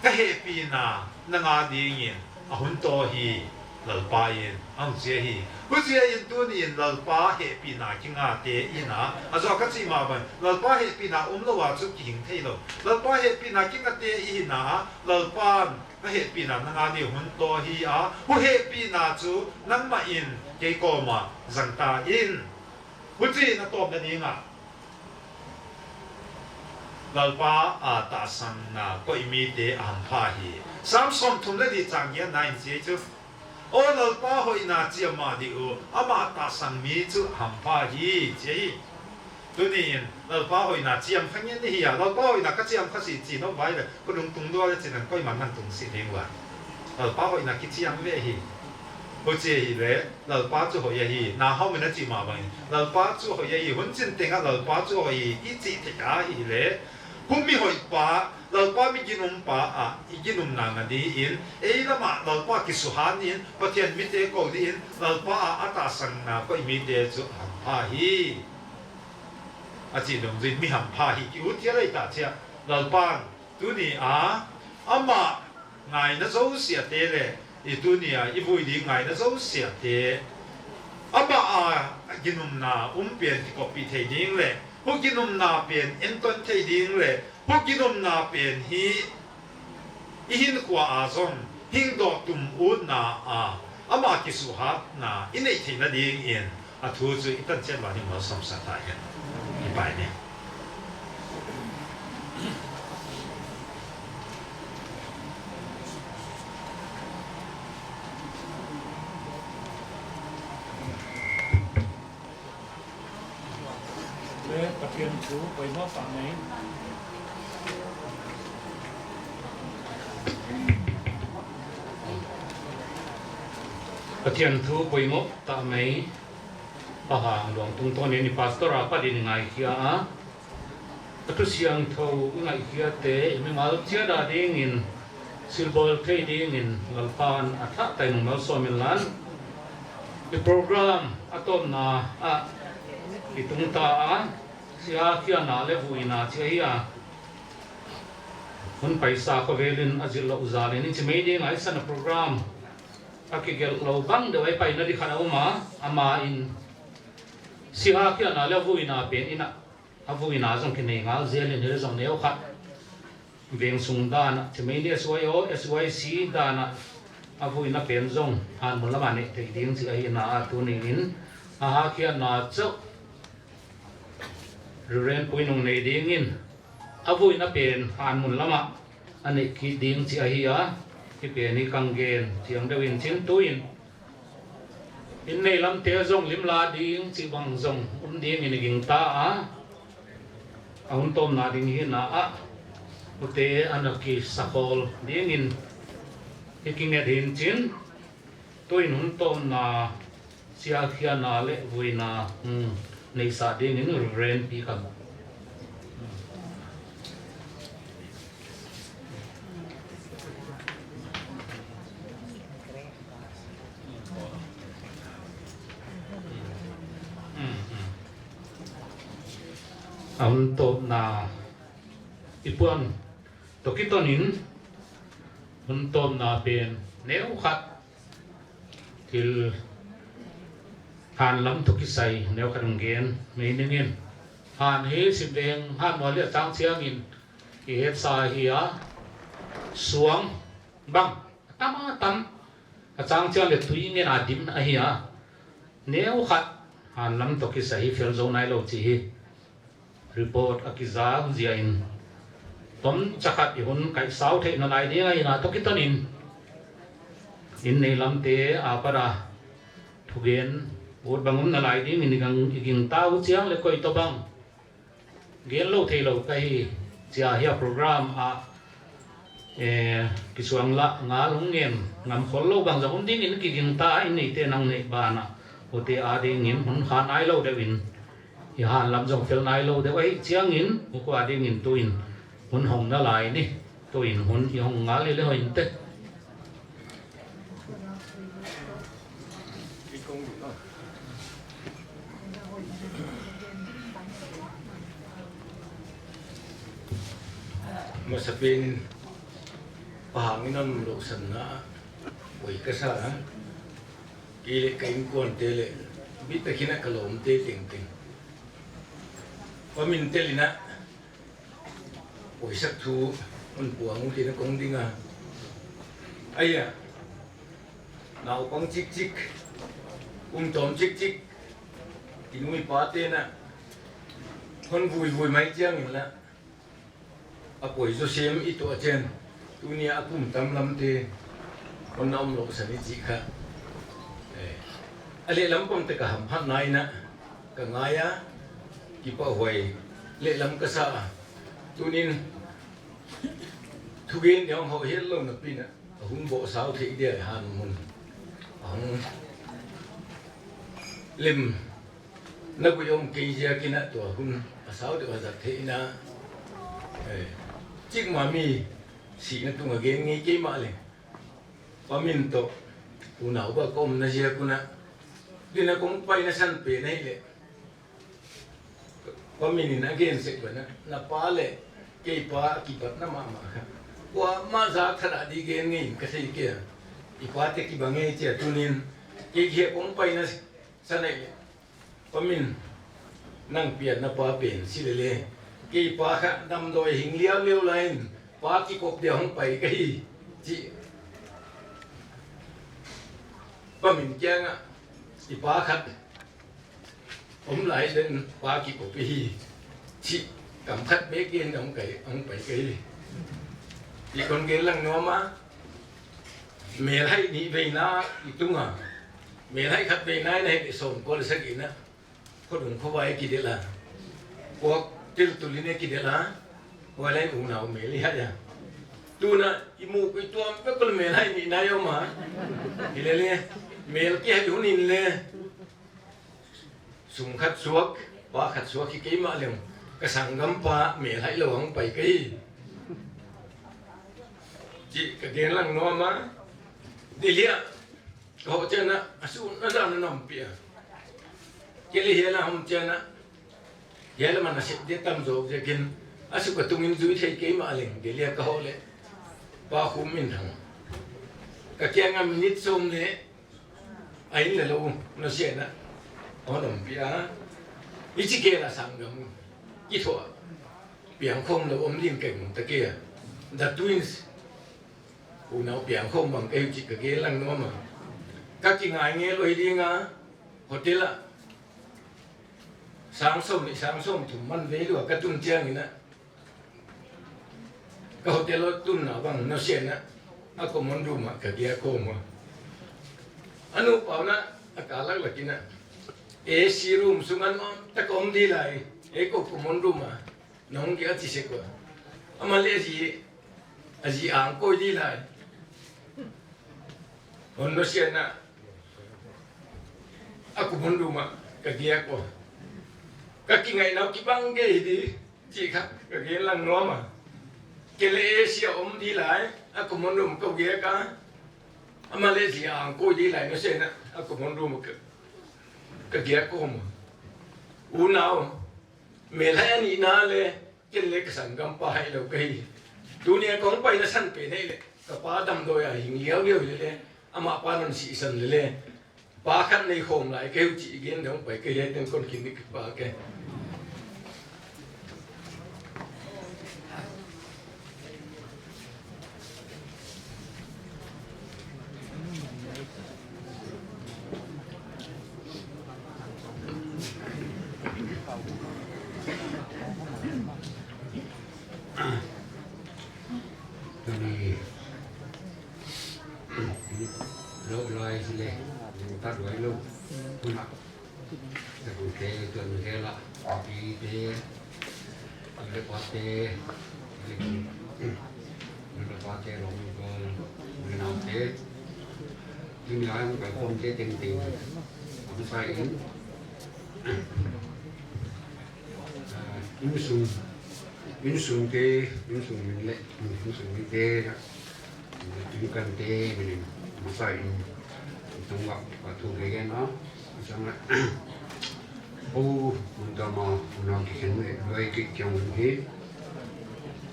"Ka hehpihna nang a dingin a hon taw hi," Lalpa in hon chi hi. Huchi in tuni in Lalpa hehpihna kingate i hihna, a zoh ka chih mah bang, Lalpa hehpihna om lou a chu kihing thei lou. Lalpa hehpihna kingate i hihna, Lalpa'n, "Ka hehpihna nang a dingin hon taw hi," a, hu hehpihna chu nangmah in kei kawm ah zang ta in. Huchi in a tawpna ding ah, Lalpa a tahsanna koih mite a hampha hi. Sam sawmthum leh li chang giatna in chi chu, "Aw Lalpa hoihna chiam mah dih un, ama tahsan mi chu hampha hi," chi hi. Tuni in Lalpa hoihna chiam kha ngen i hi a, "Lalpa hoihna ka chiam kha si," chi nawn vai leh, ka lungtung dua leh chi'n koiman hon tung si ding ua. Lalpa hoihna kichiam ve hi. Huchi hi leh, Lalpa chu hoih ahi, na hau min a chih mah bangin, Lalpa chu hoih ahi, hun chin teng ah Lalpa chu hoih ahi, i chih theih ahi leh, hu mi hoih pa, Lalpa mi ginum pa ah i ginumna nga dingin, ei lam ah Lalpa kisuhat in, Pathian mite kou dingin, Lalpa a tahsanna koih mite chu hampha hi, a chih dungzui in mi hampha hi ki ut hial ei ta chiah. Lalpa'n tuni a, ama ngaina zosiate leh, i tuni a i vui ding ngaina zosiate, ama a ginumna um pen kikoppih thei ding leh, hu ginumna pen enton thei ding leh, hu ginumna pen hi i hinkhua ah zong hing dawh tum utna a, ama kisuhatna i neih theihna dingin, a thu chu i tan chiat ua ni maw, sawmsa ta hen. I pai ni. Pathian thu poimoh tak mai. Pathian thu poimoh tak mai. Paha luang tungtawn in i pastor a pat in i ngaikhia a. A thusiangthou i ngaihkhiate i mimal chiat a dingin silbawl thei dingin Lalpa'n a thahta in malsawm inla. I program a tawpna ah i tungta a, sihakhiatna leh vuina chih ahi a. Hun paisa khovel in a zil louh zal in i chi mai ding a, i san a program a kigelh lou bang deuh a i paina di khat a um a, amah in sihakhiatna leh vuina pen in a, a vuina zong kinei ngal zel in, hileh zong neu khat veng sung dan a, chi mai ni, S Y O, S Y C dan a, a vuina pen zong han mun lam a neih theih ding chih ahi a, tuni in a hakhiatna chauh Reverend Puinung nei dingin a vuina pen han mun lam a a neih kit ding chih ahi a, hih pen hi ka gen chiang deuh in chin, tuin i nei lamte zong lim la ding chih bang zong um dingin i gingta a, a hun tawpna ding hi a, huaite ana kisakhawl dingin i kinget hi'n chin. Tuin hun tawpna sihakhiatna leh vuina, hmm, neihsa dingin Reverend Pi Kam. A hun tawpna i puan toh kiton in hun tawpna pen neu khat thil han lam toh kisai neu khat hon gen mai ning in. Han hi sim veng, han mual leh a chang chiangin i hetsa hi a, suang bang a tam a tam, a chang chiang leh tui ngen a dim ahi a, neu khat han lam toh kisai hi fel zou nai lou chih hi report a kizak ziakin, tomcha khat i hun kaihsau theihna lai ding ahi a, toh kiton in i nei lamte apat a thugen ut bang um nalai dingin i gingta uh chiang leh koi toh bang gen lou thei lou ka hi chia hi a program a, eh, kisuang lah ngal hong ngen ngam khol lou bang zong um dingin kigingta a, i neihte nang neih banah huaite a dingin hun kha nai lou deuh in, i han lam zong fel nai lou deuh ahih chiangin, huai a dingin tuin hun hong nalai ni. Tuin hun i hong ngal leh hoih in te. Masapen in Pa Hang in a lousanna hoih ka sa a. Kei leh ka innkuante leh bit takin a ka lawmte tengteng Pa Min tel in a poisak thu hon puang uh tin a kong ding a. Ahi a, naupang chikchik, kum tawm chikchik, i nu i pate'n a hon vuivui mai chiangin la, a poi zaw sem i tuah chiang, tuni a kum tam lamte hon na om lousan i chih kha, eh, a lehlam pang te ka hamphatna in a ka ngai a, kipahhuai lehlam ka sa a. Tunin thugen deuh hong hoh hial lou napi in a, a hun bawh sau theih dia han mun a hong lem na gui om kei ziakin a, tua hun a sau deuh a zat theih in a, eh, chik mah mi sihna tung a gen ngei kei mahleh, Pa Min toh unau bang ka omna ziak un a, din a kong paina san pen ahihleh, Pa Min in a gen sek bang a, na pa leh kei pa kipatna mahmah kha, kuamah zak thak a di gen ngei in ka thei kei a. I pate kibang ngei chia, tunin kei kia kong paina san ahihleh, Pa Min, nang pian na pa pen si lele, kei pa kha damdawi hing liauliau lai in, pa kikop dia hong pai ka hi, chi. Pa Min kiang ah, i pa khat om lai den pa kikop i hi, chi. Kam khat bek in hong kai, hong pai ka hi. I kon gen lang nuam a, melhai nih veina i tung a, melhai khat veina in a hei sawm kua leh sagihna, khuadung khuavai kidelh a, kuak tiltul in kidelh a, huai lai unau mel i hai a. Tuna i muh kei tuam pek un melhai nihna i om a. Hilele, mel kihai hun in le, sum khat suak, pa khat suak hi kei mahleh, Ka sanggampa melhailou hong pai ka hi chih ka gen lang nuam a. Delhi ah ka hoh chiang a, a sun a zan a nawmpih a. Kei leh hiai lam ah hong chiang a, hiai lam a na sep di tam zaw ziakin, a suk a tungin zui thei kei mah leng, Delhi ah ka hoh leh Pa Khum Min Thang ka kiang a minute sawm leh a inn leh lou nusiatna hon ompih a. Hichi kei leh sanggam kithuah piangkhawm lou om ding ka gingta kei a. The twins, unau piangkhawm bang ka hi uh chih ka gen lang nuam a. Ka kingai ngei lou hi ding a, hotel ah sang sawm leh sang sawm thum man vei lua ka tun chiangin a, ka hotel ah tunna bang nusiatna a common room ah ka giak khawm a. A nupa un a ka lak lak in a, A C room sung a nuam tak om di lai, ei kou common room ah nong giak chi sek ua. Amah leh a zi, a zi ang koi di lai. Hon nusiatna a common room ah ka giak ua. Ka kingaihna uh kibang kei di chih kha ka gen lang nuam a. Kei leh A C a om di lai, a common room ka giak a. Amah leh zi ang koi di lai nusiatna a common room ah ka, ka giak khawm a. Unau melhai a nihna leh, ken leh ka sanggampa hailou ka hi. Tuni a kong paina san pen ahihleh, ka pa damdawi a hing liauliau hi leh, amah pa non sihsan leh, pa khat nei khawm lai ka hi uh chih gen dong pai ka hi. Hiai teng kon kin dik pa ke. Tuni lou lai si leh, tat wai lou. Sakhu te, tuanmu te lah, pi te, nu leh pa te, nu leh pa te, lawm kal, nu leh nau te. Tuni a hong pai khawm te tengteng, a masa in, ah, innsung, innsung te, innsung min leh, innsung mite, Tun kan te min in masa in tung ah ka thu gen a, sang a, oh, mun tama, mun a kikhen leh, luai kik kiang un hi,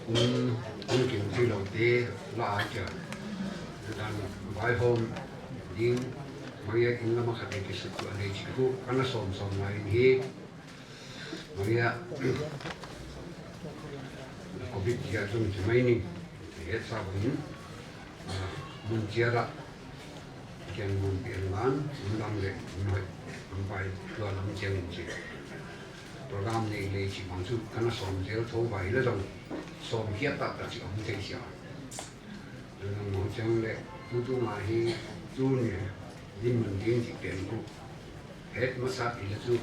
um, um kin thei lou te, la a kia, dan vaihawm ding, mai a inn lam a khat kisuk tu a lei chih khu, ka na sawm sawm lai in hi, mai a, Covid kia tung chi mai ni, het sa bang in, ah, mun chiat a, kiang mun pian lan, mun lam leh, mun hoih, mun pai, tua lam chiang in chi. Program nei lei chih bang chu, ka na sawm zel thou vai leh zong, sawm khiat taktak chih om thei sia. Nang mong chiang leh, tutung a hi, tuni, din mun ding chih pen khu. Het masa i leh chu,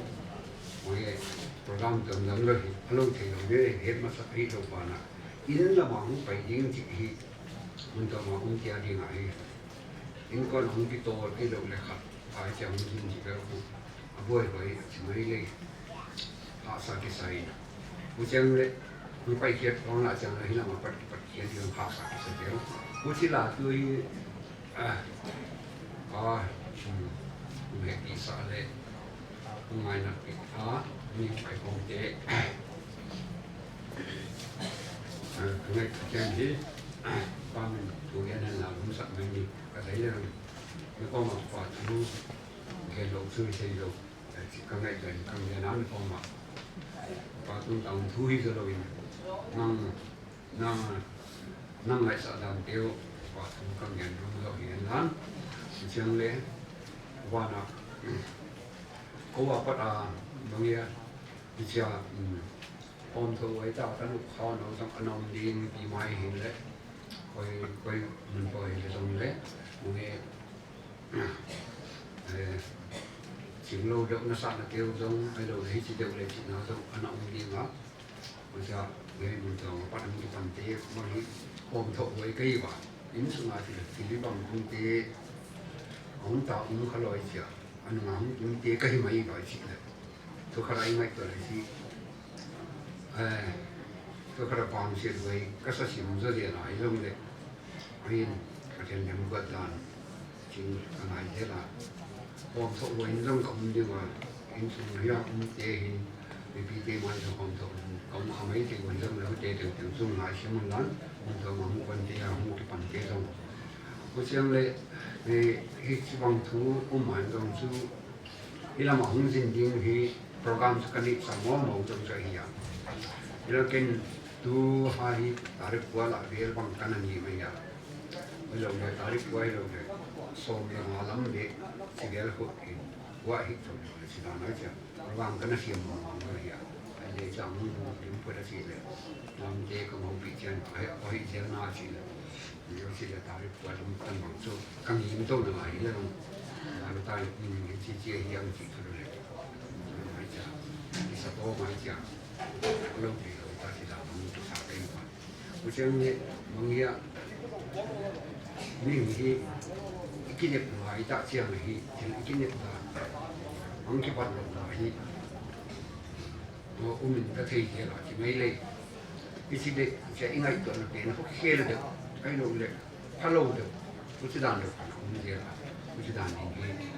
mai program tuamtuam lou hi, a lou thei lou leh, het masa hi lou pa na. Inn lam a hong pai ding chih hi, mun tama hong kia ding a hi. Inn kon hong kitawl hi lou leh khat, a chia hong ding chih bel khu. A buaihuai, a chi mai leh. Haksa kisai. Huchiang leh, hong pai khiat, hong lah chiang leh, hi lam a pat, pat khiat ding haksa kisai zel. Huchi la tu hi, Ah, ah, hmm, hehpihsa leh, ngainatpih a, mi pai khawm te. Ah, ka ngaih ka chian hi, ah, pa min thu gen hen la lungsak mai ni, ka dai leh, mi khawm a pa thu, gen lou thu thei lou, eh, ka ngaih ka, ka gen a mi khawm a. Pa tungtang thu hi zaw lou in, nang, Nang, nang ngaihsakdan teuh, pa thu ka gen rung zaw hi hen lan. Chiang leh, van a, kou a pat a, bang hia, chia, um, pawm thou ai ta, ka nu kha no zong a na om ding pi mai hi leh, koi, koi mun poi hi leh zong leh, bang hia, Eh, chim lou deuh na sa na keu zong, ai lou leh hichi deuh leh chihna zong, a na om ding a. Masa, ngei mun zong, a pat a mun kipan te, mah hi, pawm thou huai ka hi va. Innsung a chi leh, thil bang tung te, a hong ta um kha lou chia, a nung a hong tung te ka hi mai va chi leh. Thu kha lai mai tua leh chi. Eh, ka kara pang siat vai ka sa sim zaw zel a, i lawm leh. Ahin, ka thian dem guat dan, chin ka ngai zel a. Hawm thou vai in zong ka um ding a, innsung hiai a um te hin, mipite mai zong hawm thou ka um a, mai te vai zong leh te teng teng zong ngai sim un lan, hawm thou ma hong pan te a, hong kipan te zong. Huchiang leh, eh, hichibang thu um mai zong chu, hi lam a hong zin ding hi program chu ka neih sa mawngmawng zong chu ahi a. Hi lam ken tu ha hi tarik kua lah vel bang ka na ni mai a. Hi lou leh tarik kua hi lou leh sawm leh nga lam bek chi vel hoih in kua hi chom leh chi dan a chia. Program ka na siam mawngmawng ahi a. Ahi leh chang hong hong lim pua da chi leh. Lam te ka mau pi chian, ahi, ahi zel na chi leh. Ni si leh tarik kua lam tan bang chu ka ngim tou na ngai leh nung. Tarik tarik ni ni chi chi hi ang chi thu leh. Mai chia. I sa to mai chia. Lou ti lou ta chi da bang tu sa kai pa. Huchiang leh bang hia. Ni hi i kinep ngai ta chiang hi, thil i kinep ta. Bang kipat lou ta hi. Maw, um in ka thei zel a chi mai leh. I chi leh, chia i ngaihtuahna pen, hong khel deuh, ahi lou leh, pha lou deuh, huchi dan deuh, um zel a, huchi dan ding hi,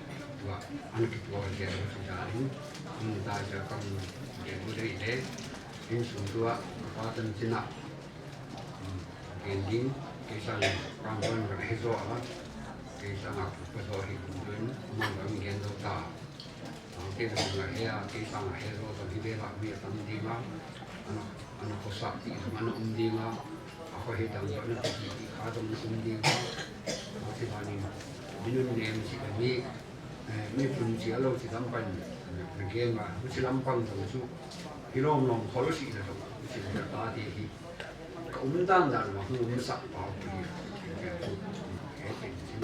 tua, ana kituak zel, huchi dan ding, um ta chia ka mu, zel u dei leh, innsung tua, ka pa tan chin a, um, gen ding, kei sang, ka hon ka he zaw a, kei sang a, ka zaw hi, um, man ka gen zaw ta. Tangte na zong a he a, kei sang a he zaw zong hi vel a mi a tam ding a, ana, ana khosak ti zong ana um ding a, a khohe dang zong ana ti ti kha zong ana um ding a, huchi dan in, mi nunnem si ka mi, eh, mi phun chi a lou chi lam pan, na gen a, huchi lam pan zong chu, hi lawmlawm khol si na zong, huchi na ta te hi. Ka um dandan mah hong um sak pah uh hi. He teng chin.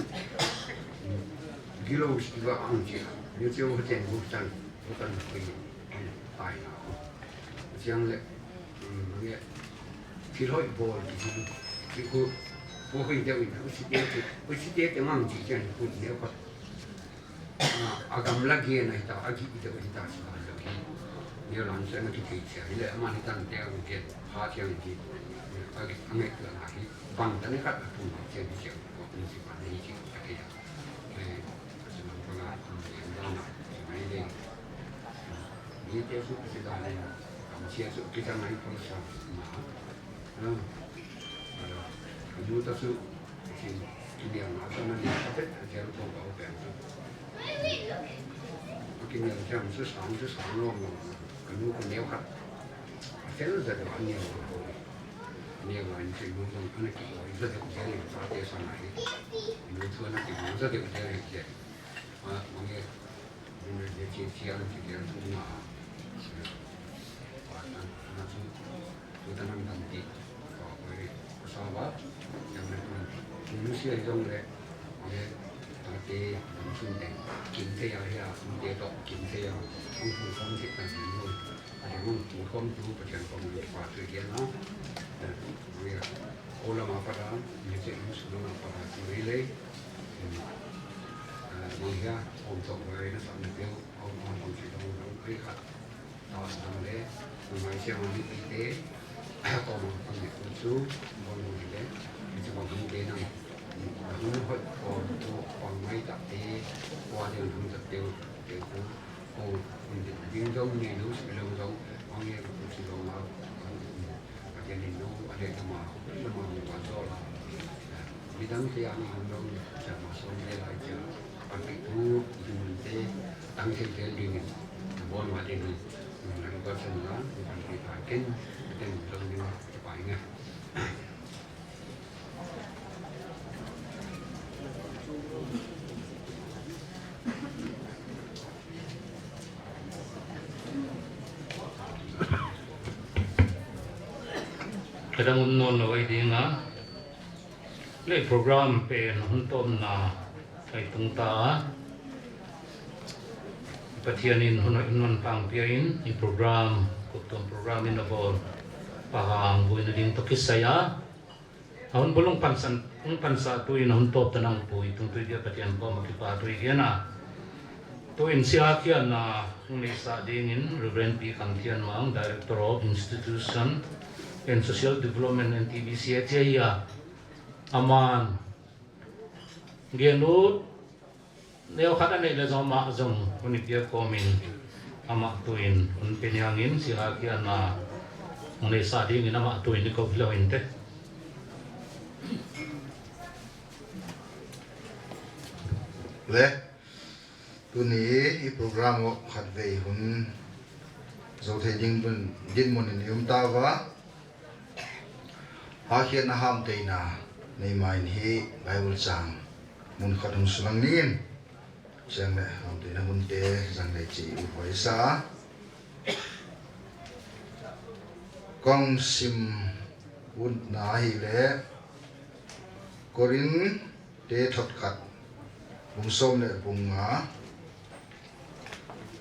Gilou si va ang chia. Ni cheu he teng bu tan, bu tan khui. Tai na. Chiang leh, um, nge, thil hoih bawl ki chin. Ki ku, ku hui deuh in, u si te, u si te te mang chi chiang ku ne khat. Ah, a gamla gen a hita, a gih deuh hita, si dan deuh hi. Neu lam se na kithei chia, hi leh aman hitan te a gen, ha chiang hi. A gih, a ngaihtuahna hi, bang tan khat a tung chiang hi chiang, ko ni si pan hi chiang, ka thei a. Eh, ka si lam panga, um, en dan a, si mai leh. Ni te su ka si dan leh, kam sia su ki tang ai pon sa, ma. Ah, ah, ka nu ta su, Chin, kinial na sa na ni ka pet, a zel ko ka open sa. Kinial jam su sang, su sang lawm lawm. Ka nu ka neu khat. A fel za deuh a neu ko. Neu a in chin nu zong ana ki ko, za deuh zel in sa te sa na hi. Nu thu ana ki ko, za deuh zel in zel. Ah, mange. Nung le chi chi an chi lian tu ma. Pa tan na chu, tu tan an tan ti. Pa ko ri, ko sa ba, yang le tu. Nung si ai zong le, le, ta te, dam sun te, kin te ya ya, kin te to, kin te ya, ang pu fam te tan ni mo. A te mong tu khom tu, Pathian khom tu pa tu gen na. Eh, mong ya. Ko lama para, ni che in su lama para, si mai leh. Eh, mong ya, om to mai na sa na peu, om om om si dong dong, ai khat. Ta sa dong le, mong mai sia mong ni te, ko mong ko ni ku su, mong ni le, ni che mong ni te na. Na hun hoi, ko tu, ko mai ta te, ko a de hun ta te, te ku. Ko, ding dong ni lu si lu dong, ang ye ku si lu ma, a ke ni lu, a le ma, ma ma wa zo la. Ni dang te ang ang dong, cha ma so le lai cha, a ki tu, ding te, tang te te ding, bon ma ding, nang ko chen la, ni dang te ta ken, ken dong ni ma, pa inga. Ka dang um nawn lou ai ding a. Le program pen hun tawpna kai tung ta a. Pathian in hun hoih hun pang pia in, i program, kop tuam program in a bawl. Pa hang vui na ding toh kisai a. A hun bul hong pansan, hong pansah tu in a hun tawp ta nang pui, tungtui dia Pathian kawm a kipahthu i gen a. Tuin siakhia na hong neisah dingin Reverend Pi Khamthianmang, Director of Institution and Social Development, N T B C, a chia hi a, aman gen ut neu khat a neih leh zong amah zong hun i piak kawmin amah tuin hun pe ni hangin siakhia na hong neisah dingin amah tuin i ko hilou inteh. Le, tuni i program uh khatvei hun zou thei ding mun, dinmun in i om ta ua. Hakhiatna hamtheihna nei main hi Bible chang mun khat hong sulang ning. Chiang leh hamtheihna hunte zang leh chih i huai sa. Kong sim utna ahihleh Korin te thot khat, bung sawm leh bung nga,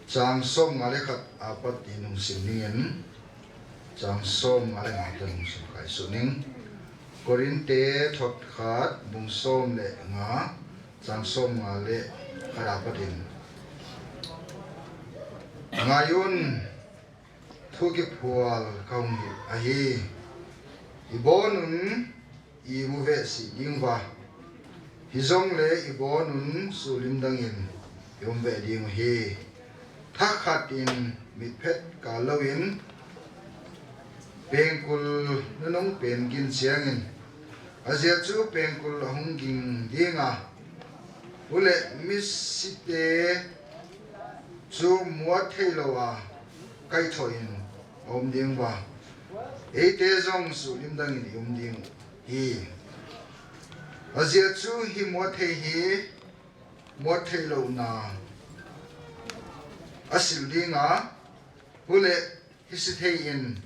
chang sawmnga leh khat apat in hong sim ning in, chang sawmnga leh nga tan hong sim kai suh ning. Korin te thot khat, bung sawm leh nga, chang sawmnga leh khat apat in. Ngai un, thu kiphual ka hong hilh ahi. I bawn un i mu veh sih ding ua, himahleh i bawn un sulim dangin i om veh ding uhi. Thakhatin mitphet kal louin pengkul nunung pen gin chiangin, a ziak chu pengkul a hong ging ding a, huleh misite chu muat theilou a kaihthoh in a om ding ua, eite zong sulim dangin i om ding hi. A ziak chu hi muat thei hi muat theihlouhna a silh ding a, huleh hi si thei in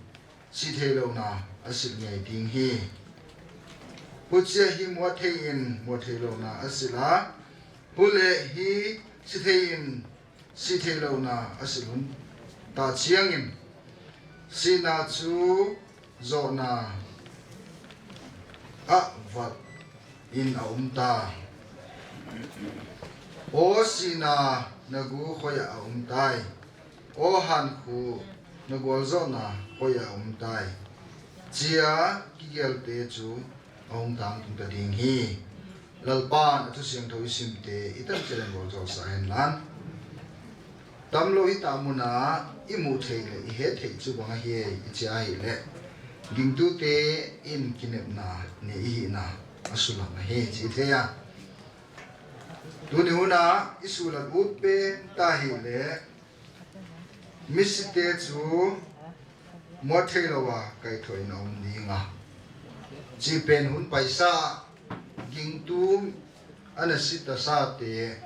si theihlouhna a silh ngei ding hi. Huchia hi muat thei in muat theihlouhna a silh a, huleh hi si thei in si theihlouhna a silh hun ta chiangin, sihna chu zohna ah valh in a om ta. Aw sihna, na gu khoiah a om tai? Aw hankhu, na gualzohna khoiah a om tai? Chia kigelte chu a hong tangtung ta ding hi. Lalpa'n a thu siangthou i simte i tan chiat in vualzawl sah hen la. Tamlou hita mun a i muh theih leh i het theih chu bang ahi i chih ahihleh, gingtute in kinepna nei i hihna a sulang ahi chih i thei a. Tuni hun a i sulat ut pen ta ahihleh, misite chu muat theilou a kaihthoh in a om ding a, chih pen hun paisa gingtu ana si tasate,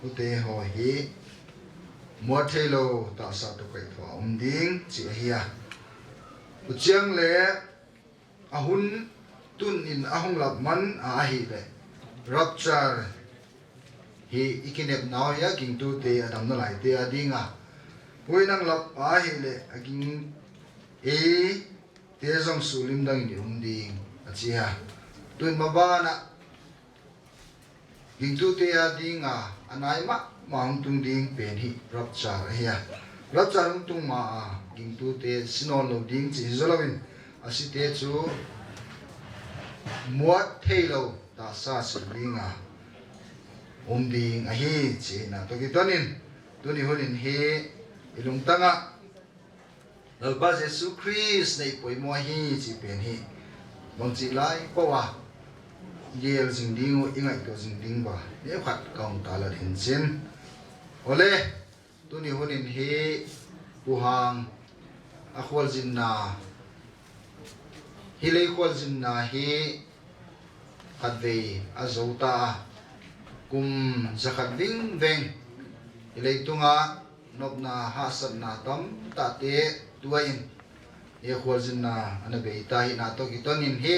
ute haw hi muat theilou tahsa toh kaihthoh a om ding chih ahi a. Huchiang leh a hun tun in a hong lap man a ahihleh, rapture hi i kinepna uh hi a, gingtute a damna laite a ding a. Huai in a lap a ahihleh a ging, eite zong sulim dangin i om ding a chi a. Tun maban ah gingtute a ding a, a nai mahmah hong tung ding pen hi rapture ahi a. Rapture hong tung ma a gingtute si nawnlou ding chih hi zoulouin, a site chu muat theilou tahsa silh ding a om ding ahi chihna toh kiton in, tuni hun in hi i lungtang ah Lalpa Jesu Khrist na i poimoh hi chih pen hi bangchik lai peuh a gel zing ding uh i ngaihtuah zing ding ua, neukhat ka hon tala ding chin. Awle, tuni hun in hi Pu Hang a khualzinna, hi lei khualzinna hi khatvei a zou ta a, kum zakhat vingveng i leitung ah nopna hahsatna tamtakte tuah in, i khualzinna ana bei ta hihna toh kiton in hi,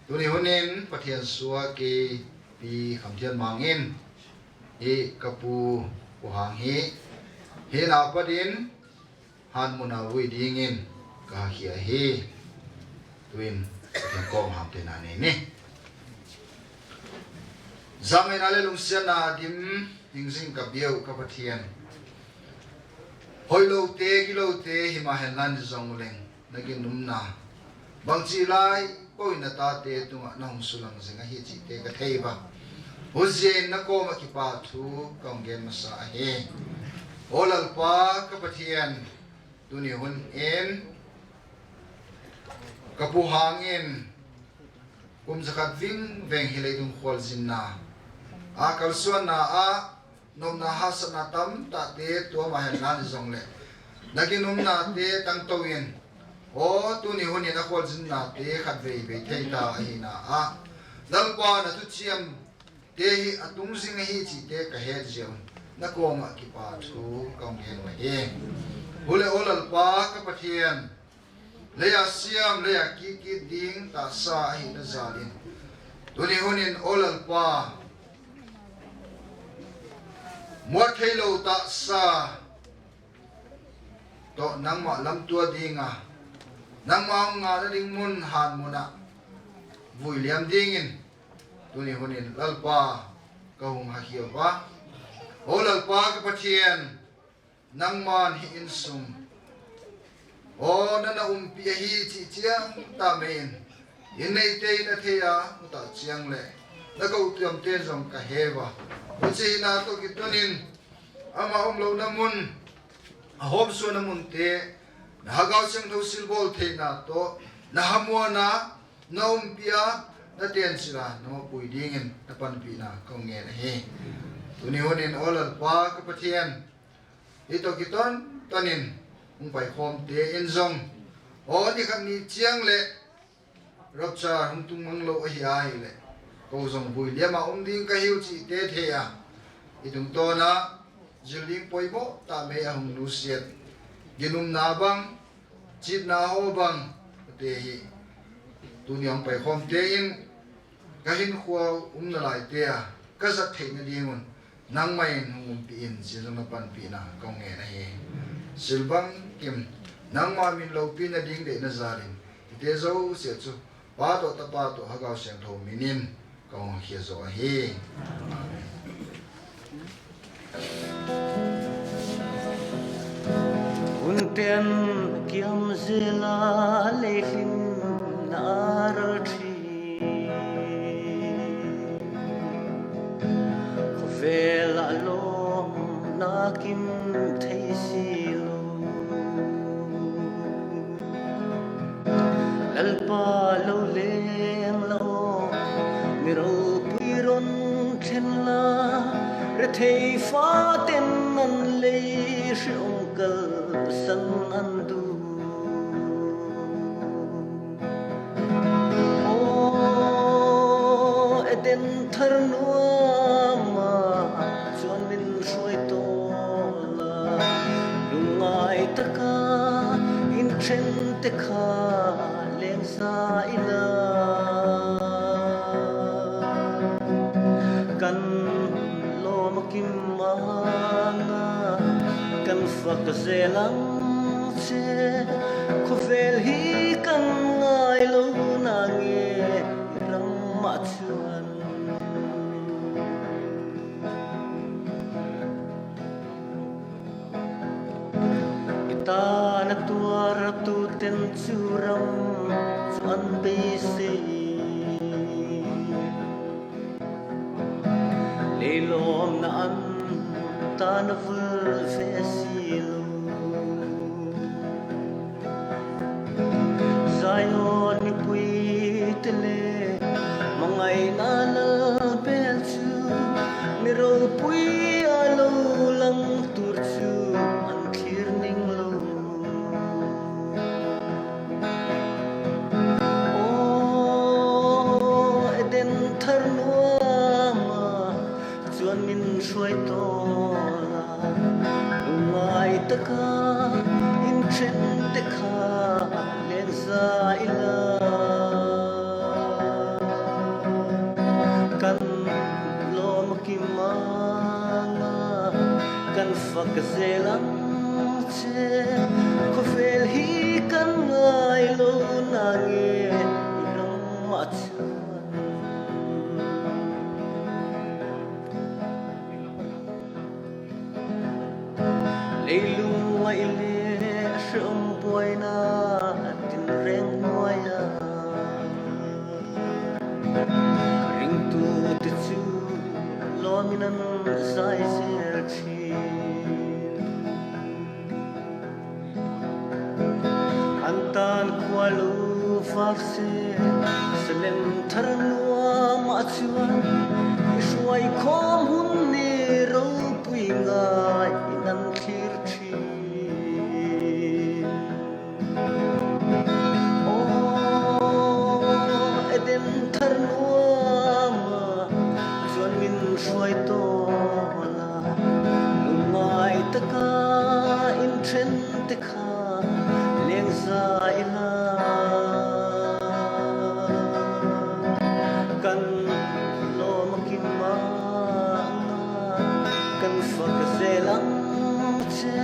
tuni hun in Pathian suak i Pi Khamthianmang in, hi ka pu Pu Hang hi, hi na pat in han mun a vui dingin ka khia hi. Tuin Pathian kawm hamtheihna nei ni. Zang ngaihna leh lungsiatna dim Hing zing ka biau ka Pathian. Hoihlouhte, gilouhte, himah henla ni zong leng, na ginumna bangchi lai peuh in na tate tungah na hong sulang zing ahi chihte ka thei ua. Huziakin na kawmah kipahthu ka hong gen masa ahi. Aw Lalpa ka Pathian, tuni hun in ka pu hangin kum zakhat vingveng hi leitung khualzinna a kalsuanna ah nopna haksatna tamtahte tuam a henla ni zong leng, na ginumnate tangtou in, aw tuni hun in a khualzinnate khatveivei thei ta ahihna ah, Lalpa na thuchiam te hi a tung zing ahi chihte ka het ziak un na kawmah kipahthu ka hong gen uhi. Huleh aw Lalpa ka Pathian, lei a siam, lei a kikkik ding tahsa ahihna zalin, tuni hun in aw Lalpa, muat theilou tahsa toh nangmah lamtuah ding a, nangmah hong ngahna ding mun, hanmun ah vui liam dingin tuni hun in Lalpa ka hong hakhia ua. Aw Lalpa ka Pathian, nangman hih innsung, aw na na umpih ahi chih chiang ta mai in, inn neite in a thei a, mu ta chiang leh na kotuamte zong ka he ua. Huchihna toh kitunin ama omlouhna mun, a hawmsuahna munte na Hagau Siangthou silbawl theihna toh na hamuanna, na umpih a, na tenchilh a, na mawhpui dingin na panpihna ka hong ngen ahi. Tuni hun in aw Lalpa ka Pathian, hih toh kiton tonin hong paikhawmte in zong, aw ni khat ni chiang leh rapture hong tung manglou ahi a, hileh kou zong vui liam a om ding ka hi uh chihte thei a, i tungtawn ah zil ding poimoh ta mai a hong nusiat, ginumna bang, chitna haw bang te hi tuni hong paikhawmte in ka hinkhua um nalaite ah ka zat theihna ding un nangmah in hong umpih in, chih zong na panpihna ka hong ngen ahi. Sil bangkim nangmah min lopina ding deihna zalin, hihte zosia chu Pa toh Tapa toh Hagau Siangthou minin ka hong khia zaw ahi. Amen. Hun ten kiam zel a leihlin a ral thin, khovel ah lawmna kim thei si lou. Lalpa lou leng la aw, mi ropui ron thlen la, rethei faten an lei hri hong kalsan an du. Aw Eden thar nuam ah chuan min hruai tawl a, lungngai taka inṭhen te kha leng za ila. Kan lawm a kim anga kan fak zel ang che, khovel hi kan ngai lou nange i ram mah chuan. I tan a tuar tu ten chu ram chu an beisei. Leilawmna an tan a vul ve si lou. Zion mipui te leh, mangaihna lal bel chu, mi ropui a lo lang tur chu an thlir ning lou. Aw Eden thar nuam ah chuan min hruai tawl a, lungngai taka inṭhen te kha leng za ila. Kan lawm a kim anga kan fak zel ang che, khovel hi kan ngai lou nange i ram mah chuan. Ei lungngaih leh hreawm buaina tinreng nuai a, ringtute chu lawmin an zai zel ṭhin. An tan khua lou vak se, Salem Thar nuam ah chuan i hruai khawm hun ni ropui ngaiin an thlir ṭhin. Aw, Eden Thar nuam ah chuan min hruai tawh la, lungngai taka in ṭhen te kha leng za ila. Kan lawm a kim a, kan fak zel ang che,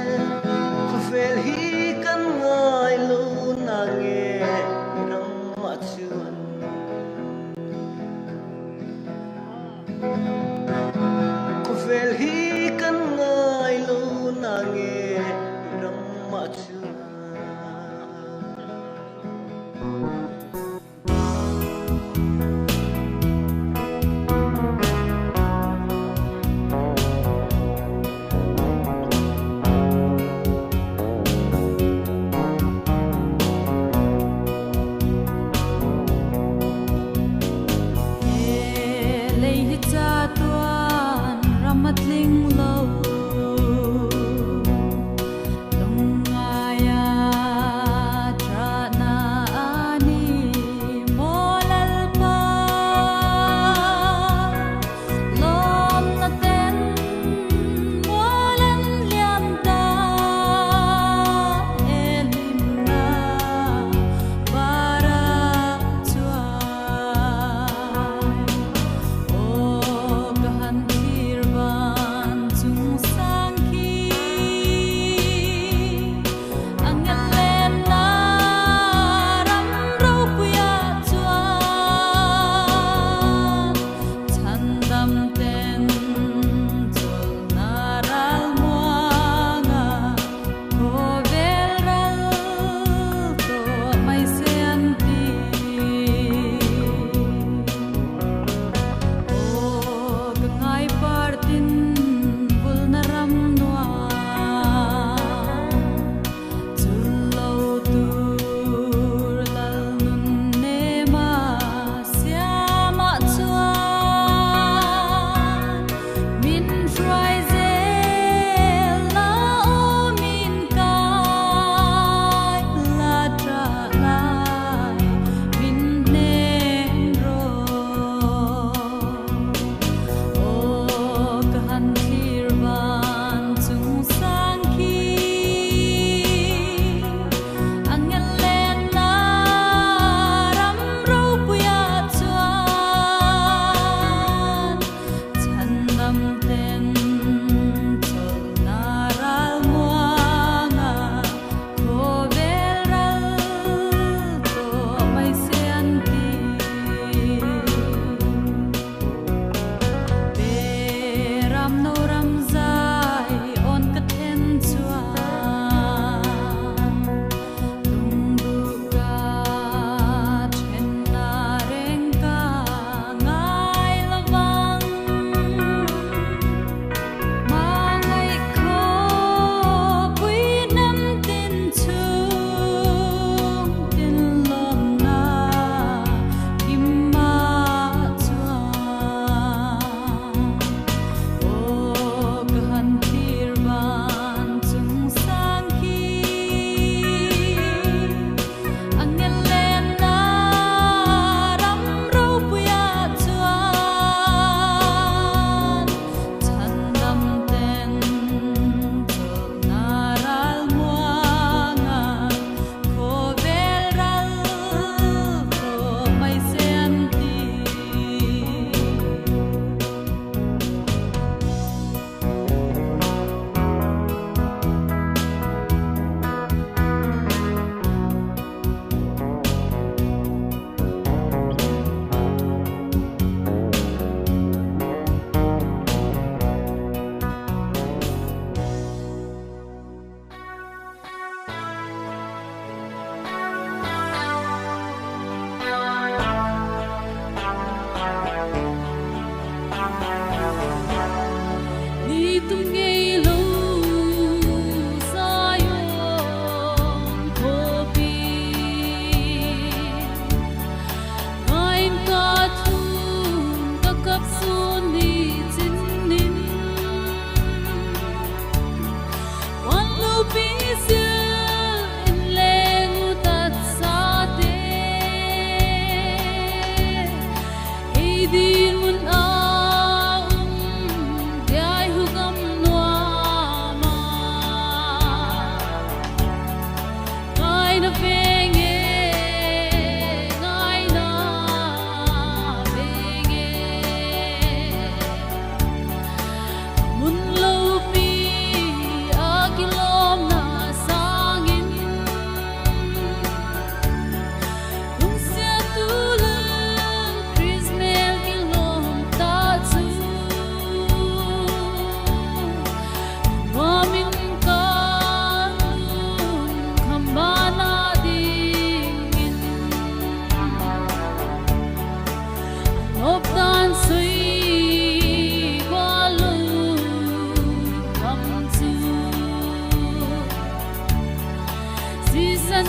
khawvel hi kan ngai lo na nge i ram ah chuan. Khawvel hi kan ngai lo na nge i ram ah chuan.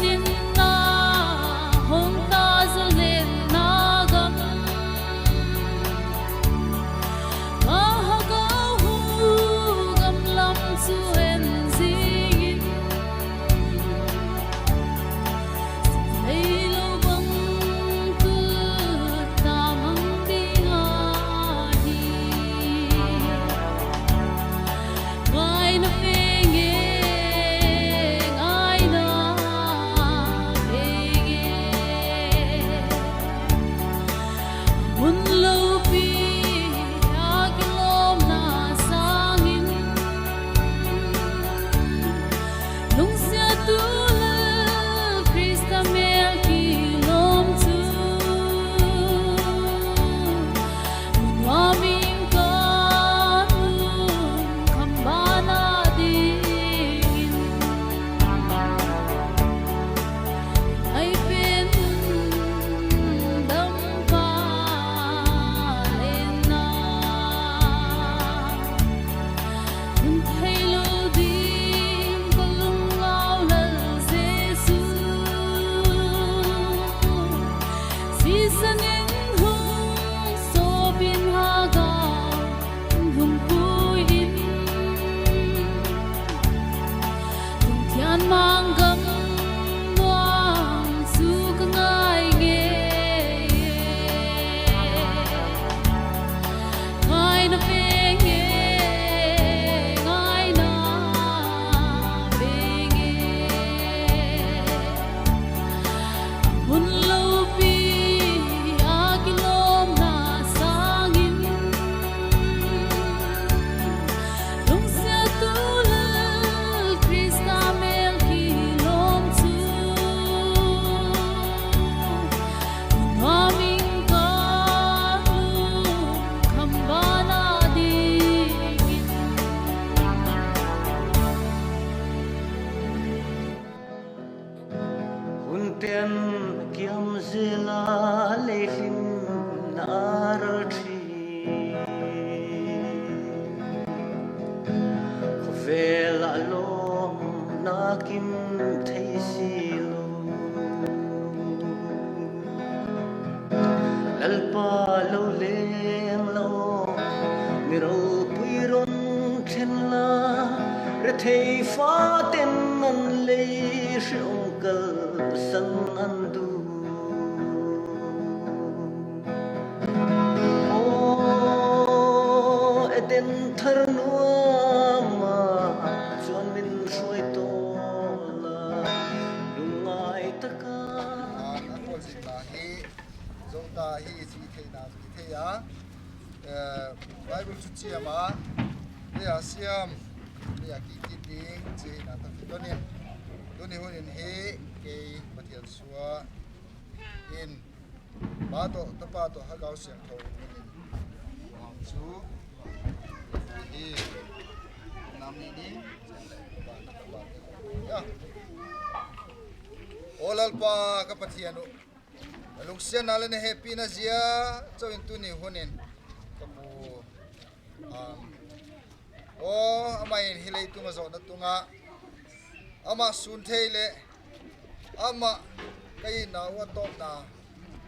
Tin na hong ta zalen na gam. Ka hagau hu gam lam chu en zingin. Leilou bang tu ta mang ding ahi. Ngaihna veng e, ngaihna veng e. Hun loupi a kilawmna sangin, lungsiat uh lel Krista mel kilawm chu. Nuam ing ka lungkham ban a dingin. Ai pen dam pa lena. Hun theilou ding ka lunglau lal Jesu. Sisan in hong sawp in hagau hun pui in. Tung thian mang gam nuam chu ka ngai ngei. Ngaihna veng e, ngaihna veng e. Hun loupi a kilawmna sangin, lungsiat uh lel Krista mel kilawm chu. Nuam ing ka lungkham ban a dingin. Hun ten kiam zela leilim na ral thi. Khovel a lawmna kim thei si lou. Lalpa lou leng lou, mi ropui rong then la, rethei faten an lei hre ong kalsan an du. Aw, Eden thar nuam ah chuan min hruai tawh la, lungngai taka. A, a kawlzinna hi zo ta hi chi theihna i thei a. Eh, Bible thuchiam a, lei a siam, lei a kikit ding chihna toh kiton in, tuni hun in hi kei Pathian suah in, Pa toh, Tapa toh, Lal Siangthou min in, Hang chu, hi, nam ni ni, ya. Aw Lalpa ka Pathian uh, na lungsiatna leh na hehpihna ziak chauhin tuni hun in ka pu, um, aw, amah in hi leitung a zawhna tungah amah sun thei leh amah ka itna uh a tawpna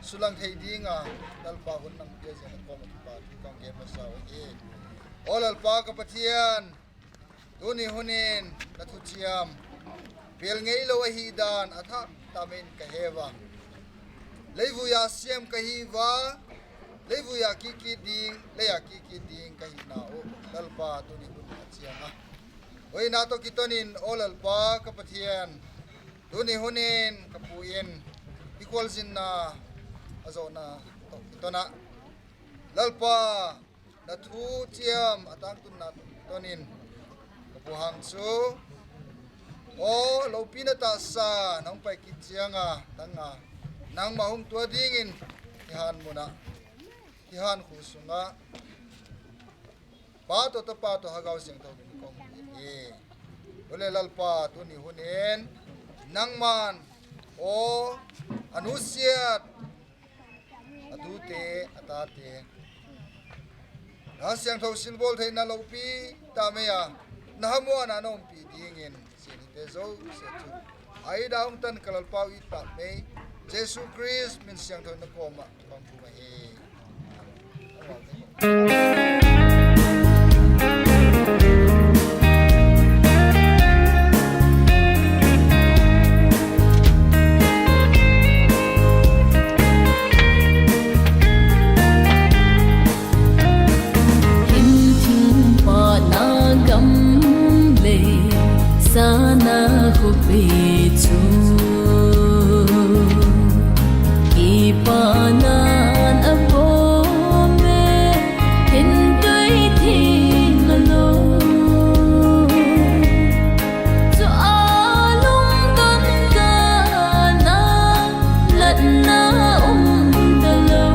sulang thei dinga Lalpa hun nang pia ziak a kawm a kipahthu ka gen masa uhi. Aw Lalpa ka Pathian, tuni hun in na thuchiam pel ngeilou ahih dan a thak tamin ka he ua. Leivui a siam ka hi ua, leivui a kikit ding, lei a kikit ding ka hihna uh Lalpa tuni hun a chiang a. Huaina toh kiton in, aw Lalpa ka Pathian, tuni hun in ka pu in i khualzinna a zawhna toh kiton a, Lalpa, na thuchiam a tangtunna toh kiton in ka pu Hang chu, aw, loupina tahsa na hong pai kik chiang a, tang a, nangmah hong tuah dingin hiai mun ah, hiai khu sungah Pa toh, Tapa toh, Lal Siangthou min kong hi. Huleh Lalpa, tuni hun in nangman, aw, a nusiat a tute, a tate, Lal Siangthou silbawl theihna loupi tak mai a na hamuanna na ompih dingin, siate zosia chu A i dang tan ka Lalpau i tak mei, Jesu Khrist min siangthou na kawm ah bang kum ahi. Hinthing pahna gam leh sana khuapi chu kipahna a bawm e, hintui thing a lo. Chu a lungdon kana latna um ta lo.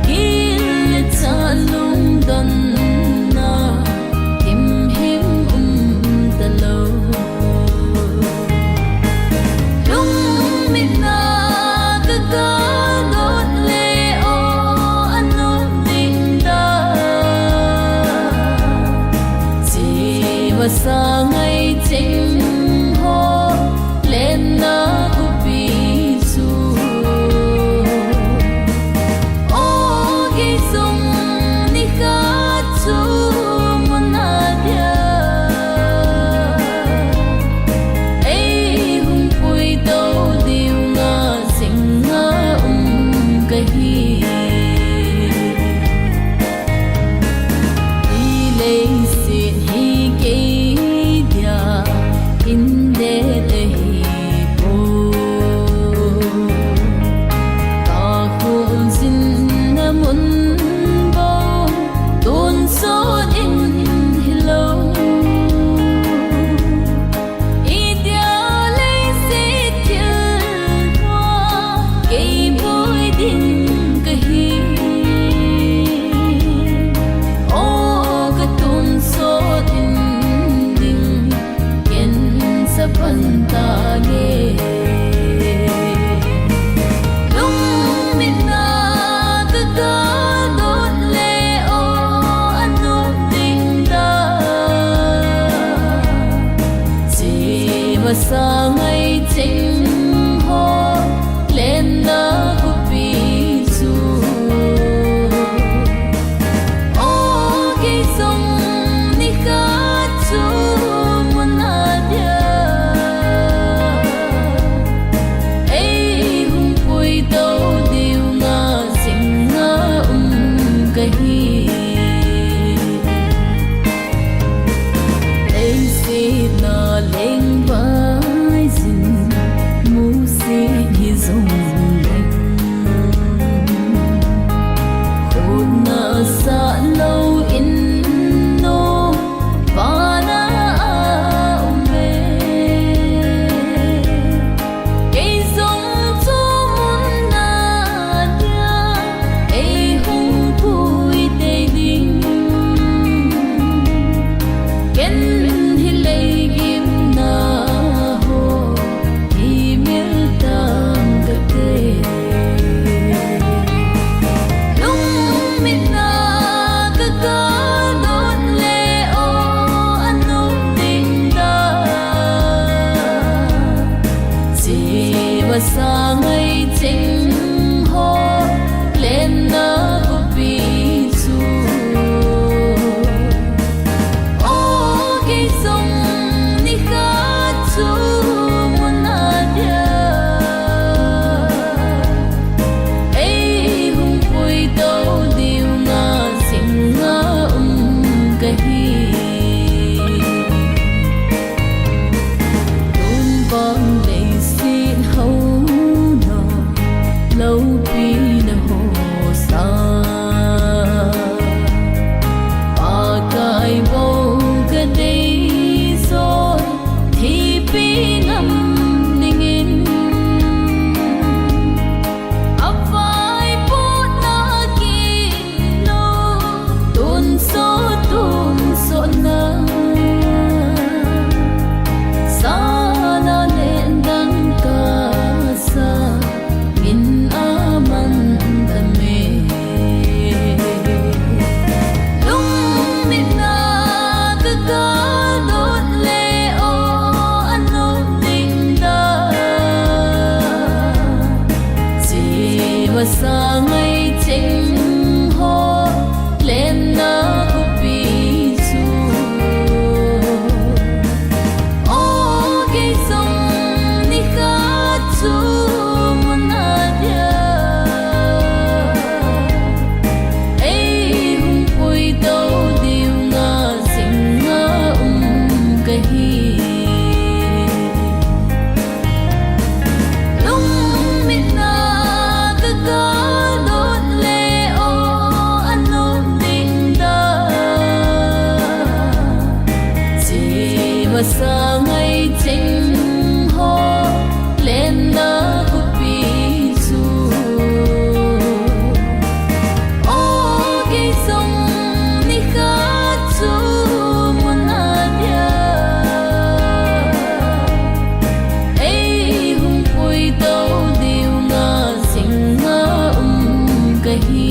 Kil le cha lungdonna himhim um ta lo. Lungmitna ka ka dot le aw a nuam ding dan. Chi masa ngai ching ho lenna khuapi chu. Aw kei zong ni khat chu mun a dia ei hong pui tou ding a sing a um ka hi. Hi leiset hi kei dia in det ahi pua. Ka khun sinna mun bang tun sawt in hi lo. I dia leiset thil tuak kei buai ding ka hi. Aw ka tun sawt in ding ken sa pan ta nge. Lungmitna ka ka dot le aw a nuam ding dan. Chi masa ngai ching ho lenna khuapi chu. Aw kei zong ni khat chu mun a dia ei hong pui tou ding a sing a um ka hi. Ei sihna leng vai Sa ngai cheng ho lenna kupi chu. O kei zong ni khat chu mun a dia ei hung pui tou ding a sing a um ka hi.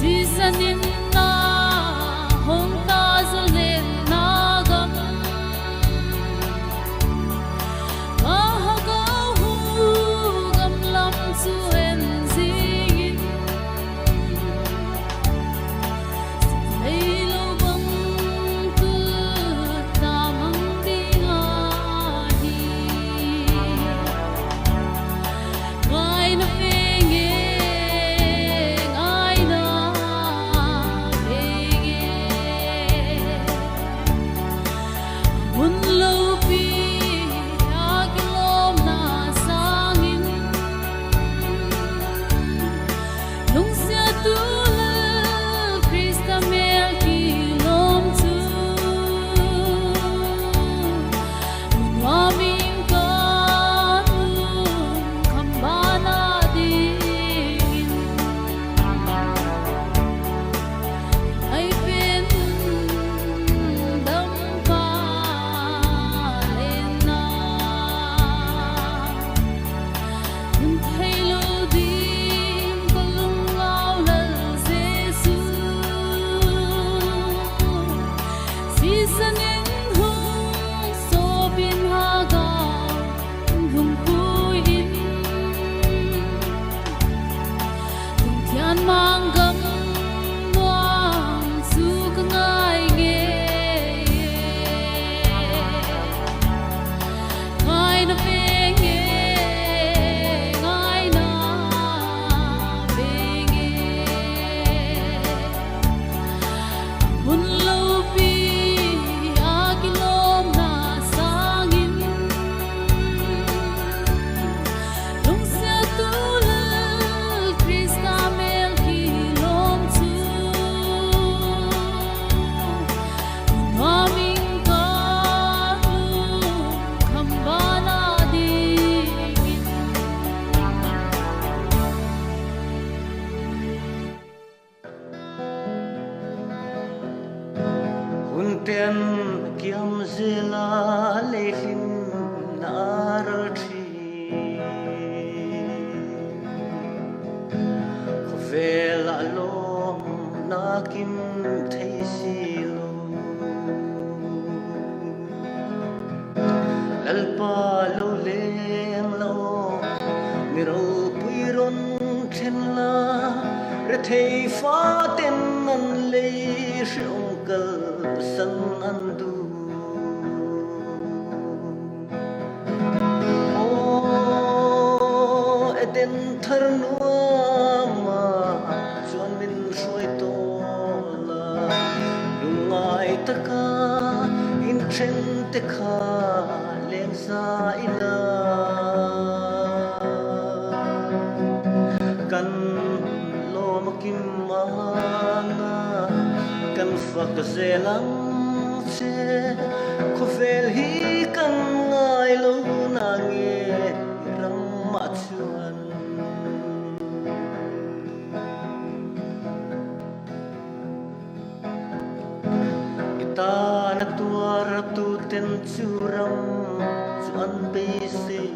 Sisan in na hong ta zaw leh na gam, ka hagau hu gam lam chu en zing in. Leilou bang tut ta mang ding ahi. Ngaihna veng e, ngaihna veng e. Mun loupi a kilawmna sangin, lungsiattu lel Krista mel kilawm chu, nuam ing ka lungkham ban a dingin. Ai pen dam ka leng na, hun theilou ding ka lungau Lal Jesu. Sisan in hong sawp in, hagau hong pui in. Lungthiang mang gam nuam chu ka ngai ngei. Ngaihna veng e, ngaihna veng e. Mun loupi a kilawmna sangin, lungsiattu lel Krista mel kilawm chu, nuam ing ka lungkham ban a dingin. Hun ten kiam zel a leihlin a ralṭhi, khovel a lawmna kim thei si lou. Lalpa lou leng lou, mi ropui ron ṭhen la, rethei faten an lei hre ong kalsan an du. Aw, Eden thar nuam ah chuan min hruai tawh la, lungngai taka inṭhen te kha leng za ila. Kan lawm a kim anga kan fak zel ang che, khovel hi kan ngai lo na nge ram mah chuan. I tan a tuar tu ten chu ram chu an beisei